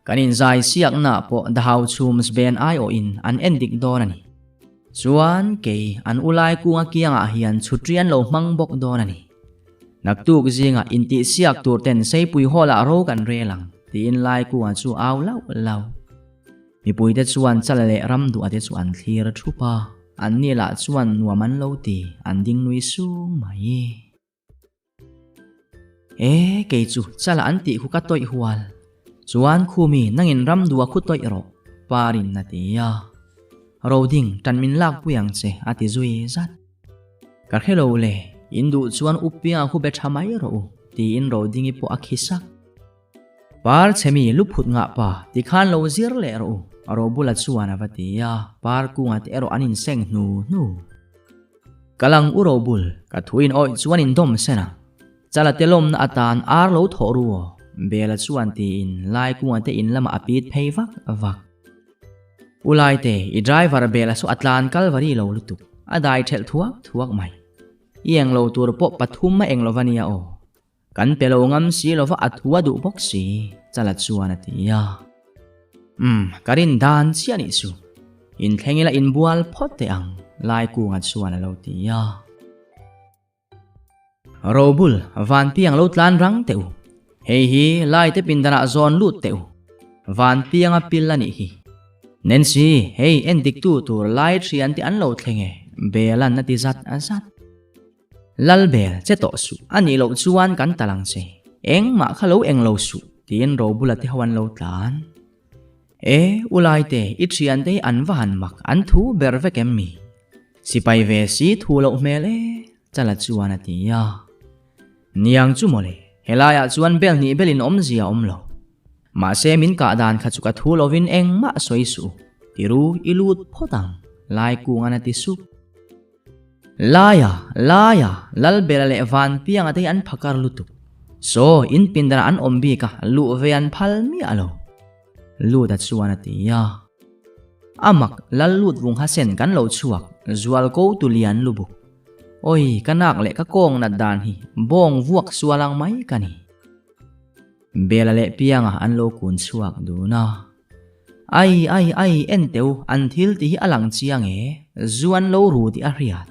Kan inzai siakna pawh Dahau chhum sben aiawhin an en dik dawn a ni. Chuan kei an ulai kunga kiangah hian chhutri an lo hmang bawk dawn a ni. Naktuk zingah intihsiak tur ten Seipui Hall ah ro kan rel ang, tiin lai kunga chu au lauh lauh. Mipuite chuan chala leh ram duhate chu an thlir thup a, anni lah chuan nuam an lo ti, an ding nui sung mai. E, kei chu chala an tih khu ka tawih hual. Chuan khumi nangin ram dua khu tawih rawh, Parin a ti a. Roding, tan min lak pui ang che, a ti zui zat. Ka hre lo le, in duh chuan u pianga khu be tha mai rawh u, tiin Rodingi pawh a khi sak. Par chhemi lu phut ngah pa, tikhan lo zir leh rawh u, Robula chuan a va ti a, par kunga te erawh an inseng hnu hnu. Ka lang u Robul, ka thu in awih chuan in dawm sen a. Chala te lawmna atan ar lo thawh ru aw, Bela chuan tiin lai kunga te in lamah a pit phei vak vak. U Laite, i driver Bela saw a tlan kalvari lo lutuk, a dai thelh thuak thuak mai. I englo tur pawh pathum a englo va nia aw. Kan pe lo ngam si lova a thu a duh bawk si, Chala chuan a ti a. Umm, ka rin dan chiah nih chu. Inthleng ila inbual phawt teh ang, Laikunga chuan a lo ti a. Robul, Vanpiang lo tlan rang teh u. Hei hi Laite pindanah zawn lut teh u. Vanpianga pil a nih hi. Nancy, hei endiktu tur Lai thiante an lo thleng e, Bela'n a ti zat zat. Lalbel, che tawh suh, a nih loh chuan kan tal ang che. Engmah kha lo eng lo suh, tiin Robula te ho an lo tlan. E, u Laite, i thiante hi an va han mak, an thu ber vek em mi? Sipai ve si thu loh hmel e, Chala chuan a ti a. Niang chu mawle, helaiah chuan bel hnih belin awmzia a awm lo. Mahse min kah dan kha chu ka thu lovin engmah sawi suh, tiru i lut phawt ang, Laikungan a ti sup. Laia, Laia, Lalbela leh Vanpianga te hi an phakar lutuk. Saw, in pindanah an awm bik a, luh ve an phal miah lo. Luta chuan a ti a. A mak, Lal lut vung hasen kan lo chhuak, zual ko tu lian lubuk. Oi, ka nak leh ka kawng nat dan hi, bawng vuak sual ang mai ka ni. Bela leh Pianga an lo kun chhuak dun a. Ai, ai, ai, en teu, an thil tih hi a lang chiang e, zu an lo ru tih a hriat.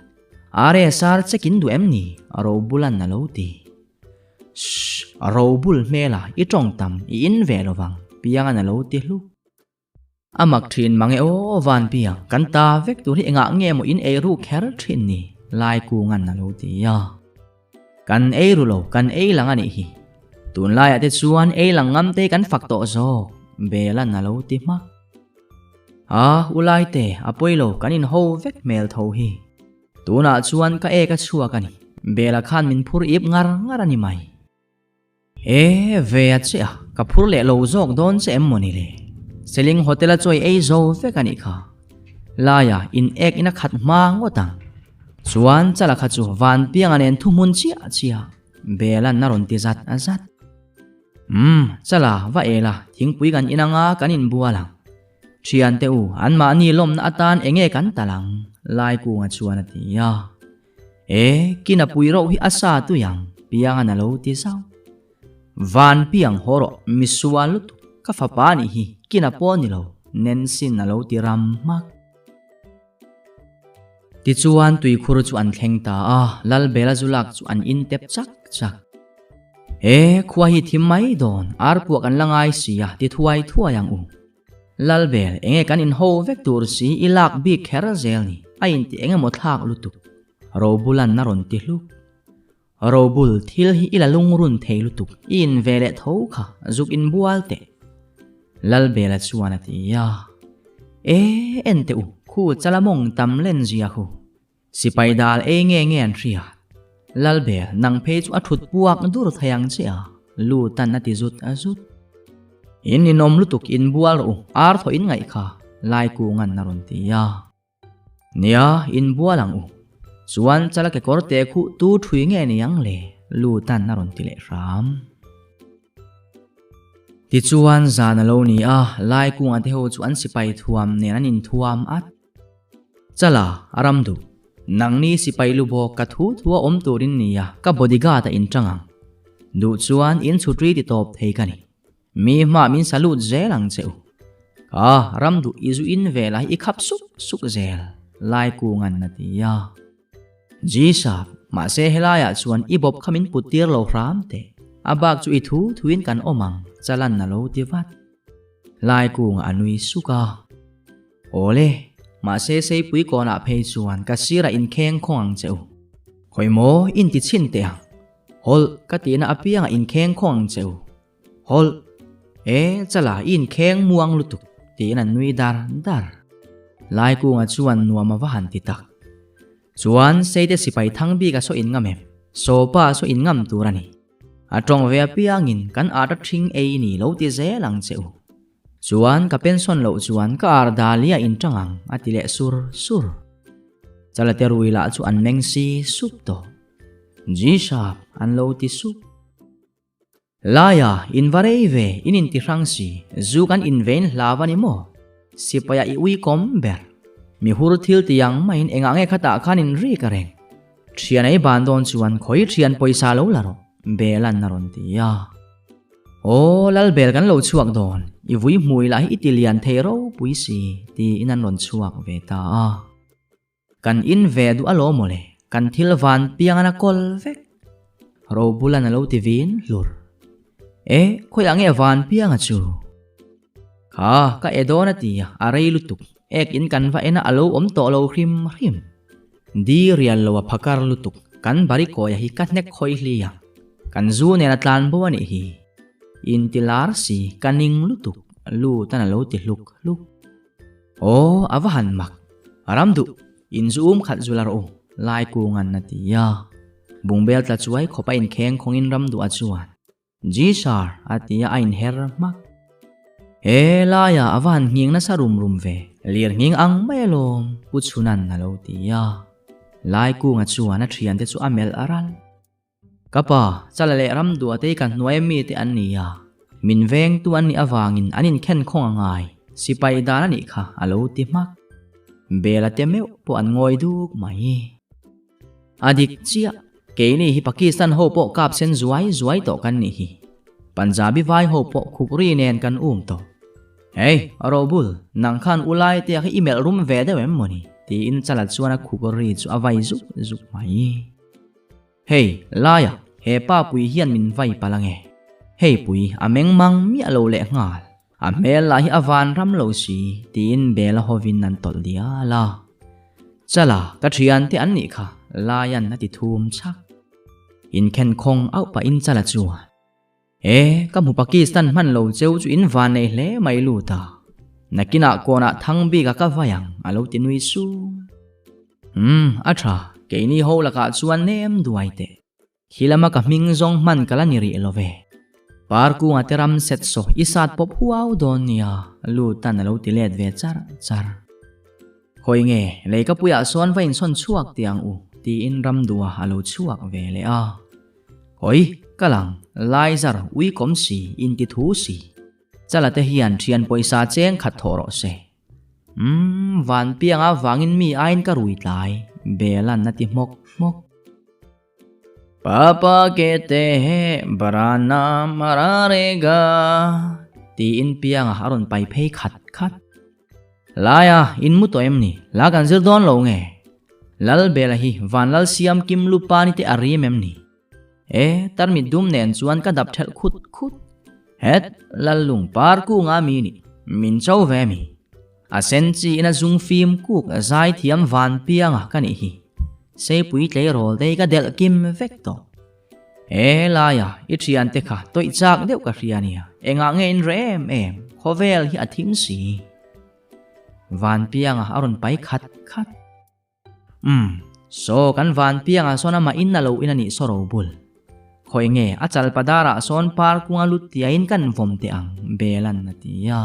Are sar check in duh em ni? Robulan a lo ti. Shh, Robul hmela i tawng tam i in ve lovang, Piangan a lo ti hluk. A mak thin mang e aw Vanpiang, kan ta vek tur hi engah nge maw in ei ru kher thin ni? Laikungan a lo ti a. Kan ei ru lo, kan ei lang a nih hi. Tunlaiah te chuan ei lang ngam te kan fak tawh zawk, Bela'n a lo ti hmak. A, u Laite, a pawi lo, kan inho vek hmel tho hi. Tunah chuan ka ek a chhuak a ni. Bela khan min phur ip ngar ngar a ni mai. E, ve a che a, ka phur leh lo zawk dawn che em mawni le? Seling Hotel a chawi ei zo vek a nih kha. Laia in ek in a khat hma ngawt ang. Chuan chala kha chu van pianga nen thuhmun chiah chiah Bela'n a rawn ti zat zat. Umm, chala va el a, thingpui kan in anga kan inbual ang. Thiante u, anmahni lawmna atan enge kan tal ang? Laikunga chuan a ti a. E, kina pui rauh hi a sa tui ang, Piangan a lo ti zau. Van piang haw rawh, misual lutuk, ka fapa nih hi, kina pawh ni lo, Nancy'n a lo ti ram hmak. Tichuan tuikhur chu an thleng ta a, Lalbela zu lak chu an in tep chak chak. E, khua hi thim mai dawn, ar puah kan la ngai si a, ti thuai thuai ang u. Lalbel, enge kan inho vek tur si i lak bik kher zel ni, a inti eng emaw thlak lutuk. Robulan a rawn ti hluk. Robul, thil hi i la lungrun thei lutuk, i in ve leh tho kha, zuk inbual teh. Lalbela chuan a ti a. E, en teh u, khu chalamawng tam len zia khu. Sipai dal ei nge nge an hria. Lalbel, nang phei chu a thut puak dur thei ang che a, Lutan a ti zut a zut. In ninawm lutuk in bual rawh u, ar thaw in ngaih kha, Laikungan a rawn ti a. Nia, in bual ang u. Chuan chala kekawr te khuh tu thui nge ni ang le, Lutan a rawn ti leh hram. Tichuan zan a lo ni a, Laikunga te ho chu an sipai thuam nen an inthuam at. Chala, a ram duh. Nangni sipai lu bawk ka thu thu a awm turin nia ka bodyguard a inṭang ang. Duh chuan in chhutri ti tawp thei ka ni. Mi hma min salute zel ang che u. Ka ram duh i zu in vel ah i khap suk suk zel, Laikungan a ti a. Jisap, mahse helaiah chuan i bawp kha min put tir lo hram teh. A bak chu i thu thuin kan awm ang, Chalan a lo ti vat. Laikunga a nui suk a. Awle, mahse Seipui kawnah phei chuan ka sirah inkheng khawng ang che u. Khawi maw in ti chhin teh ang. Hawlh ka tihna apiangah inkheng khawng ang che u. Hawlh! E, chala i inkheng muang lutuk tiin an nui dar dar. Laikunga chuan nuam a va han ti tak. Chuan Seite sipai thang bik a saw in ngam em? Sawpa a saw in ngam tur a ni. A tawng ve apiangin kan art a thing ei ni lo ti zel ang che u. Chuan ka pension loh chuan ka ar dali a inṭang ang a ti leh sur sur. Chalate rui lah chu an meng si sup tawh. G-sharp an lo ti sup. Laia in va rei ve in inti hrang si, zu kan invein hlav a ni maw? Sipaia i ui kawm ber. Mi hur thil ti ang maiin engah nge khatah khan in rik a reng. Thian ei ban dawn chuan khawi thian pawisa lo la rawh, Bela'n a rawn ti a. Aw, Lalbel kan lo chhuak dawn, i vui hmui lah hi i ti lian thei ropui si, tiin an rawn chhuak ve ta a. Kan in ve duh alawm mawle, kan thil van piang an a kawl vek. Robulan a lo ti vin hlur. E, khawiah nge van pianga chu? Kha, ka e dawn a ti a, a rei lutuk. Ek in kan va en a, a lo awm tawh lo hrim hrim. Di rial lo a phakar lutuk, kan bari kawia hi ka hnek khawi hli a. Kan zu nen a tlan bo a nih hi. Inti lar si, ka ning lutuk, lut an a lo ti hluk hluk. Aw, a va han mak. Ram duh, in zu um khat zul a rawh u, Laikungan a ti a. Bungbel tla chuai khawp a inkheng khawngin ram duh a chuan. Ji sir, a ti a, a inher hmak. He laiah a va han nghing nasa rum rum ve, lir nghing ang mai alawm, Pu Chhunan a lo ti a. Laikunga chuan a thiante chu a melh a ral. Ka pa, Chala leh Ramdua te hi kan hnuai ami te an ni a, min vengtu an nih avangin an inkhen khawng a ngai, sipai dan a nih kha, a lo ti hmak. Bela te meuh pawh an ngawi duk mai. A dik chiah, keini hi Pakistan ho pawh kap sen zuai zuai tawh kan nih hi. Punjabi vai ho pawh khukri nen kan um tawh. Hey, Robul, nang khan u lai te khi i melh rum ve deuh em mawni? Tiin Chala chuan a khukri chu a vai zuk zuk mai. Hey, Laia, he pa pui hian min vai palh ange. Hei pui, a meng mang miah lo leh nghal. A hmel lah hi a van ram lo si, tiin Bela hovin an tawlh dial a. Chala, ka thiante an nih kha, Laian a ti thum chak. Inkhen khawng auh pahin Chala chuan, E, ka hmu Pakistan hman lo cheu chu in van nei hle mai lut a. Nakinah kawnah thang bik a ka vai ang, a lo ti nui sung. Umm, a tha, keini ho lakah chuan nem duai teh. Khi lama ka hming zawng hman ka la ni rih lo ve. Parkunga te ram set saw i sat pawp huau dawn nia, Lutan a lo ti let ve char char. Khawi nge, leikapuiah sawn va insawn chhuak teh ang u, tiin Ramdua a lo chhuak ve leh a. Khawi, ka lang, Laizar, uikawm si, inti thu si. Chala te hian thian pawisa cheng khat thawh rawh se. Umm, Vanpianga vangin mi aiin ka rui tlai, Belan a ti hmawk hmawk. Papa kehte he bara naam ararega tiin pianga a rawn pai phei khat khat. Laia, in mu tawh em ni? La kan zir dawn lo nge? Lalbela hi Vanlal Siam Kim Lupani te a rim em ni? E, tarmit dum nen chuan ka dap thelh khut khut. Het, Lallung par kunga mi ni, min cho ve mi? A sen chi in a zung fim kuk zai thiam van pianga ka nih hi. Seipui tleirawl te hi ka delh kim vek tawh. He laia i thian te kha tawih chak deuh ka hria nia, engah nge in reh em em, khawvel hi a thim si. Van pianga a rawn pai khat khat. Umm, saw kan van piangah sawn amah in a lo in a nih saw ro bul. Khawi nge a chal padarah sawn par kunga lut tiain kan vawm teh ang, Belan a ti a.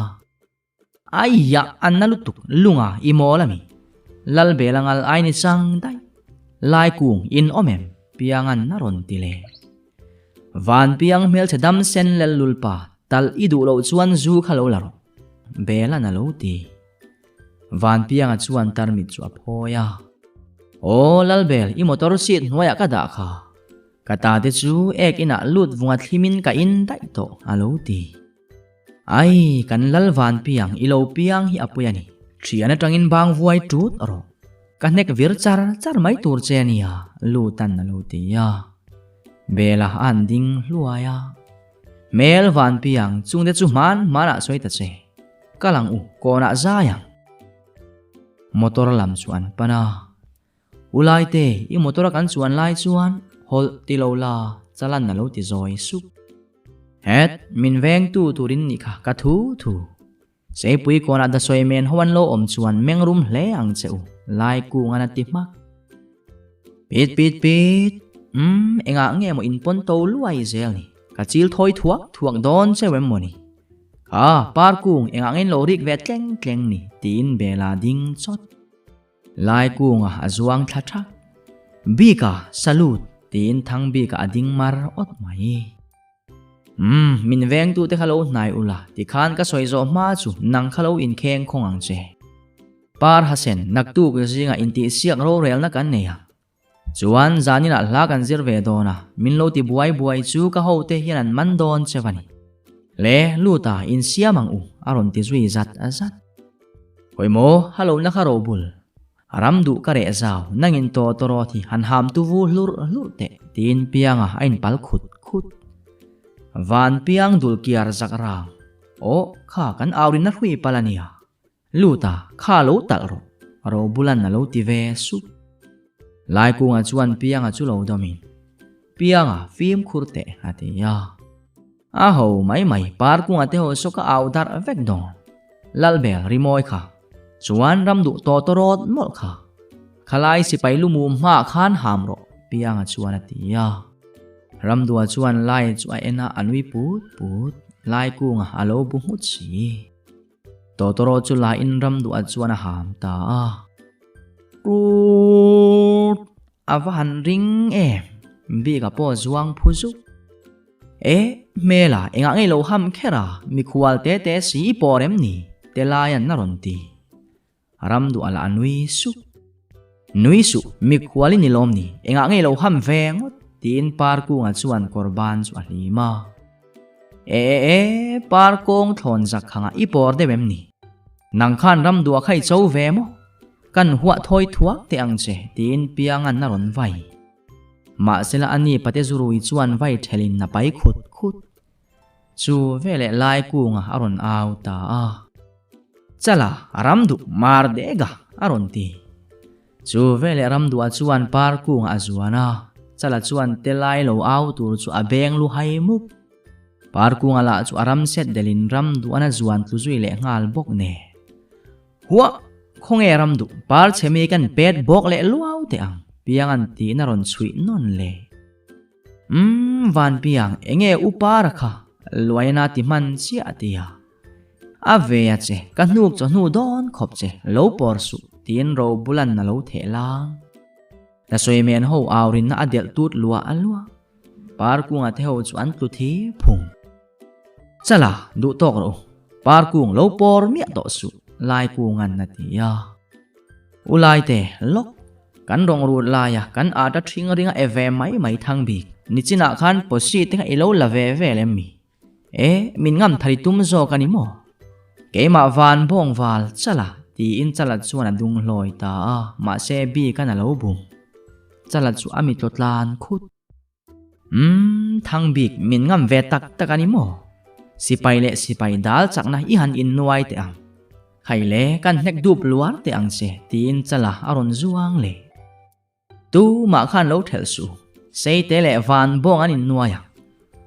Aiah, an na lutuk, lunga i mawl a mi. Lal Bela ngal ai ni chang daih. Lai kung in awm em? Piangan a rawn ti le. Van piang hmelchhe dam sen lel lul pa, talh i duh loh chuan zu kha lo la rawh. Belan a lo ti. Vanpianga chuan tarmit chu a phawi a. Aw Lalbel, i motor seat hnuaiah ka dah kha. Ka ta te chu ek inah lut vunga thlimin ka in daih tawh, a lo ti. Ai, kan Lal Vanpiang, i lo piang hi a pui a ni. Thian atangin bang vuai tut rawh. Ka hnek vir char char mai tur che a nia, Lutan a lo ti a. Bela a han ding hluai a. Hmel Vanpiang, chungte chu hman hmanah sawi ta che. Kal ang u, kawnah zai ang. Motor lam chu an pan a. U Laite, i motor a kan chuan lai chuan hawlh ti lo la, chalan a lo ti zawi sup. Het, min vengtu turin nih kha ka thu thu. Seipui kawnah dasawi men ho an lo awm chuan mengrum hle ang che u, Lai kung an a ti hmak. Pit pit pit, umm, engah nge maw in pawn to luai zel ni, ka chil thawi thuak thuak dawn cheu em maw ni? Kha, par kung engah nge in lo rik ve tleng tleng ni? tiin Bela ding chawt. Lai kunga a zuang thla thak. Bika, salute! tiin thang bika a ding mar awt mai. Umm, min vengtute kha lo hnai ula, tikhan ka sawi zawh hma chu nang kha lo inkheng khawng ang che. Par Hasen, naktuk zingah intihsiak rorelna kan nei a. Chuan zaninah hla kan zir ve dawn a, min lo ti buai buai chu ka hote hian an man dawn che va ni. Le, lut a, insiam ang u, a rawn ti zui zat zat. Hawi maw, hallo na kha ro bul. Ram duh ka reh zau, nangin taw tawrawt hi han ham tu vu hlur hlur teh, tiin pianga a inpal khut khut. Van piang dul kiar zak rang. Aw, kha kan aurinna hrui pal a nia. Lut a, kha lo talh rawh, Robulan a lo ti ve sup. Laikunga chuan Pianga chu lo dawmin, Pianga, fimkhur teh, a ti a. A ho mai mai, Parkunga te ho saw ka au darh vek dawn. Lalbel rimawi kha, chuan ram duh tawh tawrawt mawlh kha. Khalai sipai lumum hmaah khan ham rawh, Pianga chuan a ti a. Ramdua chuan Lai chu a en a, a nui put put. Laikunga a lo bu nghut si. Totoro chu la in ram duh ah chuan a ham ta a. Rut! A va han ring em! Bika pawh zuang phu zuk. E, hmela engah ngei lo ham kher a, mikhual te te si i pawh rem ni, te lai an a rawn ti. Ram duh a la nui sup. Nui suh, mikhual i ni lawm ni, engah ngei lo ham ve ngawt, tiin Parkunga chuan kawr ban chu a hlim a. E e e, Parkawng thlawn zak hangah i pawr deuh em ni? Nang khan ram duh a kha i cho ve maw? Kan huah thawi thuak teh ang che, tiin Piangan a rawn vai. Mahsela a ni pate zurui chuan vai thelin a pai khut khut. Chu veleh lai kunga a rawn au ta a. Chala, ram duh mar dega a rawn ti. Chu veleh ram duhah chuan par kunga a zuan a. Chala chuan te lai lo au tur chu a beng lu hai mup. Parkunga lah chu a ram set delin ram duh an a zuan tlu zui leh nghal bawk nen. Huah! Khawnge ram duh par chhe mi kan pet bawk leh luau teh ang, Pianga'n tiin a rawn chhuih nawn le. Umm, Vanpiang, enge u para kha Luaina ti hman chiah a ti a. A ve a che, ka hnuk chawhnu dawn khawp che, lo pawr suh, tiin Robulan a lo theh lang. Na sawimen ho aurinna a delh tut luah a luah. Parkunga te ho chu an tlu thi phung. Chala, duh tawk rawh u. Parkung lo pawr miah tawh suh, Laikunga'n a ti a. U Laite, lawk. Kan rawng rut laia kan ata ṭhing ringa e ve mai mai thang bik. Nichinah khan posi te kha i lo la ve vel em mi? E, min ngam thari tum zawk a ni maw? Keimah van bawng val chala tiin chala chuan a dung hlawi ta a, mahse bikan a lo bum. Chala chu a mitlaw tlan khut. Umm, thang bik min ngam ve tak tak a ni maw? Sipai leh sipai dal chakna i han innuai teh ang. Khai le, kan hnek dup luar teh ang che tiin chala a rawn zuang leh. Tu mah khan lo thelh suh, Seite leh van bawng an innuai ang.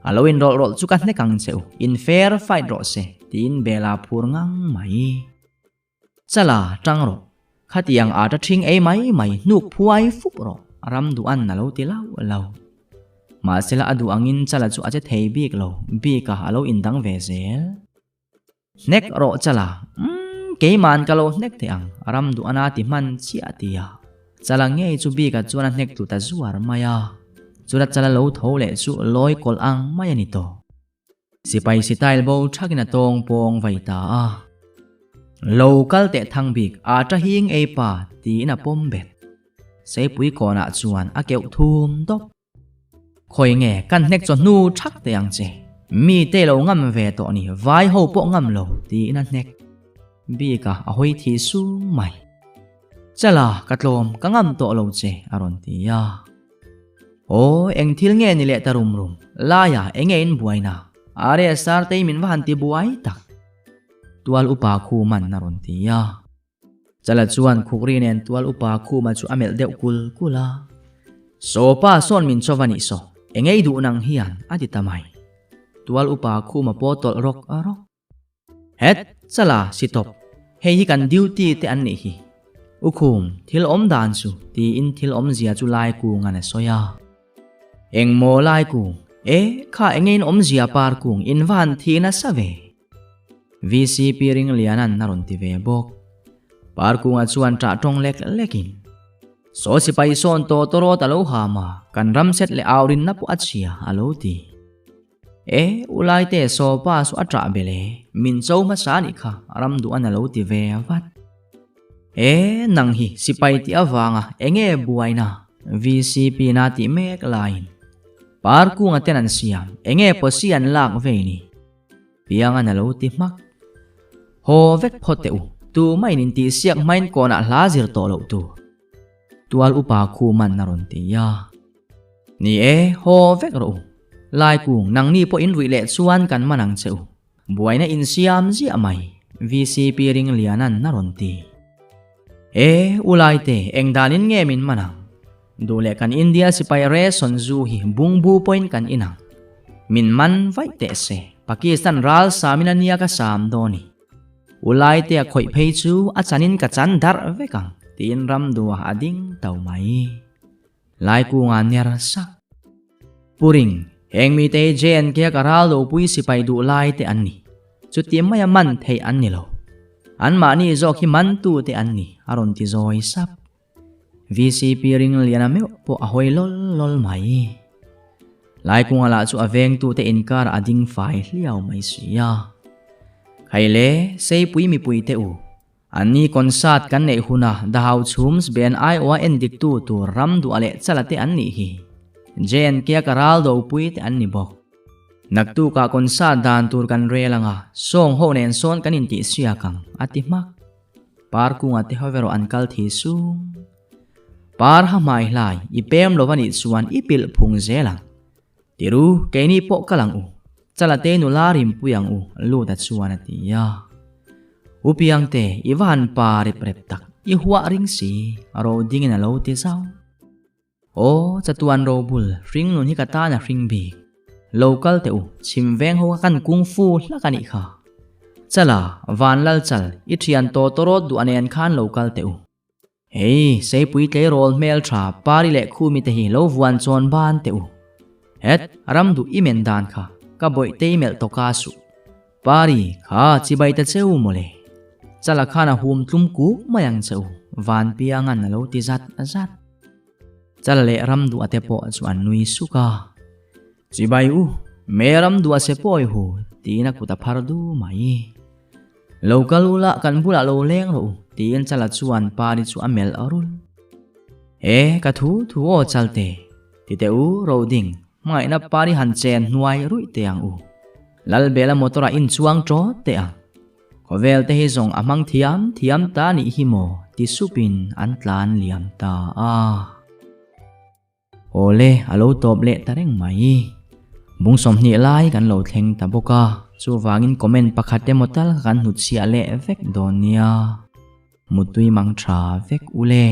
A lo inrawlh rawlh chu ka hnek ang che u, in fair fight rawh se, tiin Bela phur ngang mai. Chala, tang rawh. Khatiang ata ṭhing ei mai mai hnuk phuai fup rawh, ram duh an a lo ti lau lau. Mahsela a duh angin Chala chu a che thei bik lo, bika a lo indang ve zel. Hnek rawh chala, umm keiman ka lo hnek thei ang, ram duh ana ti hman chiah a ti a. Chala ngei chu bika chuan a hnek tlut a zuar mai a. Chula chala lo tho leh chu lawi kawlh ang mai a ni tawh. Sipai sitail bo thakin a tawng pawng vai ta a. Lo kal teh thang bik a ta hing ei pa tiin a pawm bet. Seipui kawnah chuan a keuh thum dawp. Khawi nge kan hnek chaw hnu thak teh ang che. Mi te lo ngam ve tawh ni, vai ho pawh ngam lo tiin a hnek bik a, a hawi thih sung mai. Chala, ka tlawm, ka ngam tawh lo che a rawn ti a. Aw, eng thil nge ni leh ta rum rum, laia enge in buaina, are sar tei min va han ti buai tak. Tual upa khu man a rawn ti a. Chala chuan Khukri nen tual upa Khuma chu a melh deuh kul kul a. Saw pa sawn min chaw va nih saw, engei duh nang hian a ti ta mai. Tual upa Khuma pawh tawlh rawk a rawk. Het, Chala, si tawp, hei hi kan duty te an nih hi. U Khum, thil awm dan chu, tiin thil awmzia chu Lai Kunga'n a sawi a. Engmaw Lai Kung, e, kha engein awmzia par Kung in va han thi nasa ve. VCP Ringliana'n a rawn ti ve bawk. Parkunga chuan ṭah ṭawng lek lekin, Saw sipai sawn tawh tawrawt a lo ham a, kan ram set leh au rinna pawh a chhia, a lo ti. E, u Laite, saw pa chu a ṭah belh e, min cho hmasa a nih kha, ram duh-an a lo ti ve vat. E, nang hi sipai tih avanga enge buaina VCP na tih mek laiin Parkunga ten an siam, enge pawsi an lak vei ni? Piangan a lo ti hmak. Haw vek phawt teh u, tumah in intihsiak hmain kawnah hla zir tawh loh tur. Tual upa Khuman a rawn ti a. Ni e, haw vek rawh u. Laikung, nangni pawh in ruih leh chuan kan man ang che u. Buaina insiam ziah mai, VCP Ringliana'n a rawn ti. E, u Laite, eng danin nge min man ang? Duh leh kan India sipai ration zu hi bungbu pawhin kan in ang. Min man vaih teh se, Pakistan ral samin a nia ka sam dawn i. U Laitea khawih phei chu a chanin ka chan darh vek ang, tiin Ramdua a ding tau mai. Laikunga ner sak. Puring, heng mite hi JNK a ka ral dopui sipai duh lai te an ni. Chuti maia man theih an ni lo. Anmahni zawk hi mantute an ni, a rawn ti zawi sap. VCP ring liana meuh pawh a hawi lawl lawl mai. Laikunga lah chu a vengtute inkar a ding fai hliau mai si a. Khaile, Seipui mipui te u, anni concert kan neih huna The Hau Chhums Ben aiawha endiktu tur ram duah leh chala te an nih hi. JNK a ka ral dopui te an ni bawk. Naktukah concert dan tur kan rel anga, sawng ho nen sawn kan intihsiak ang, a ti hmak. Par kungah te ho erawh an kal thei sung. Par ha hmai hlai i pem lo anih chuan i pilh phung zel ang. Tiru, keini pawh kal ang u. Chala te nula rimpui ang u, Luta chuan a ti a. U Piangte, i va han pa rep rep tak, i huah ring si, ro dingin a lo ti zau. Aw, chatuan robul, hring nun hi ka tan a hring bik. Lo kal teh u, chhim veng ho kha kan kung fu hlak a nih kha. Chala, van lal chal, i thian tawh tawrawt duh a nen khan lo kal teh u. Hei, Seipui tleirawl hmel tha Pari leh Khumi te hi lo vuan chawn ban teh u. Het, ram duh i men dan kha, ka bawihte i melh tawka suh. Pari, kha chibai ta cheu mawle. Chala khan a hum tlum kuk mai ang che u, Vanpiangan a lo ti zat zat. Chala leh ram duh a te pawh chu an nui suk a. Chibai u, me ram duh a se pawi hu, tiin a kut a phar du mai. Lo kal u la, kan bulah lo leng rawh u, tiin Chala chuan Pari chu a melh rul. E, ka thu thu aw Chalte, ti teh u Roding, hmangaihna Pari han chen hnuai ruih teh ang u. Lalbela motor ah inchuang tawt teh ang. Khawvel te hi zawng a hmang thiam thiam ta nih hi maw, ti supin an tlan liam ta a. Awle, a lo tawp leh ta reng mai. Bung 20 lai kan lo thleng ta bawk a, chuvangin comment pakhat emaw tal kha kan hnutchhiah leh vek dawn nia. Mutui mang tha vek ule.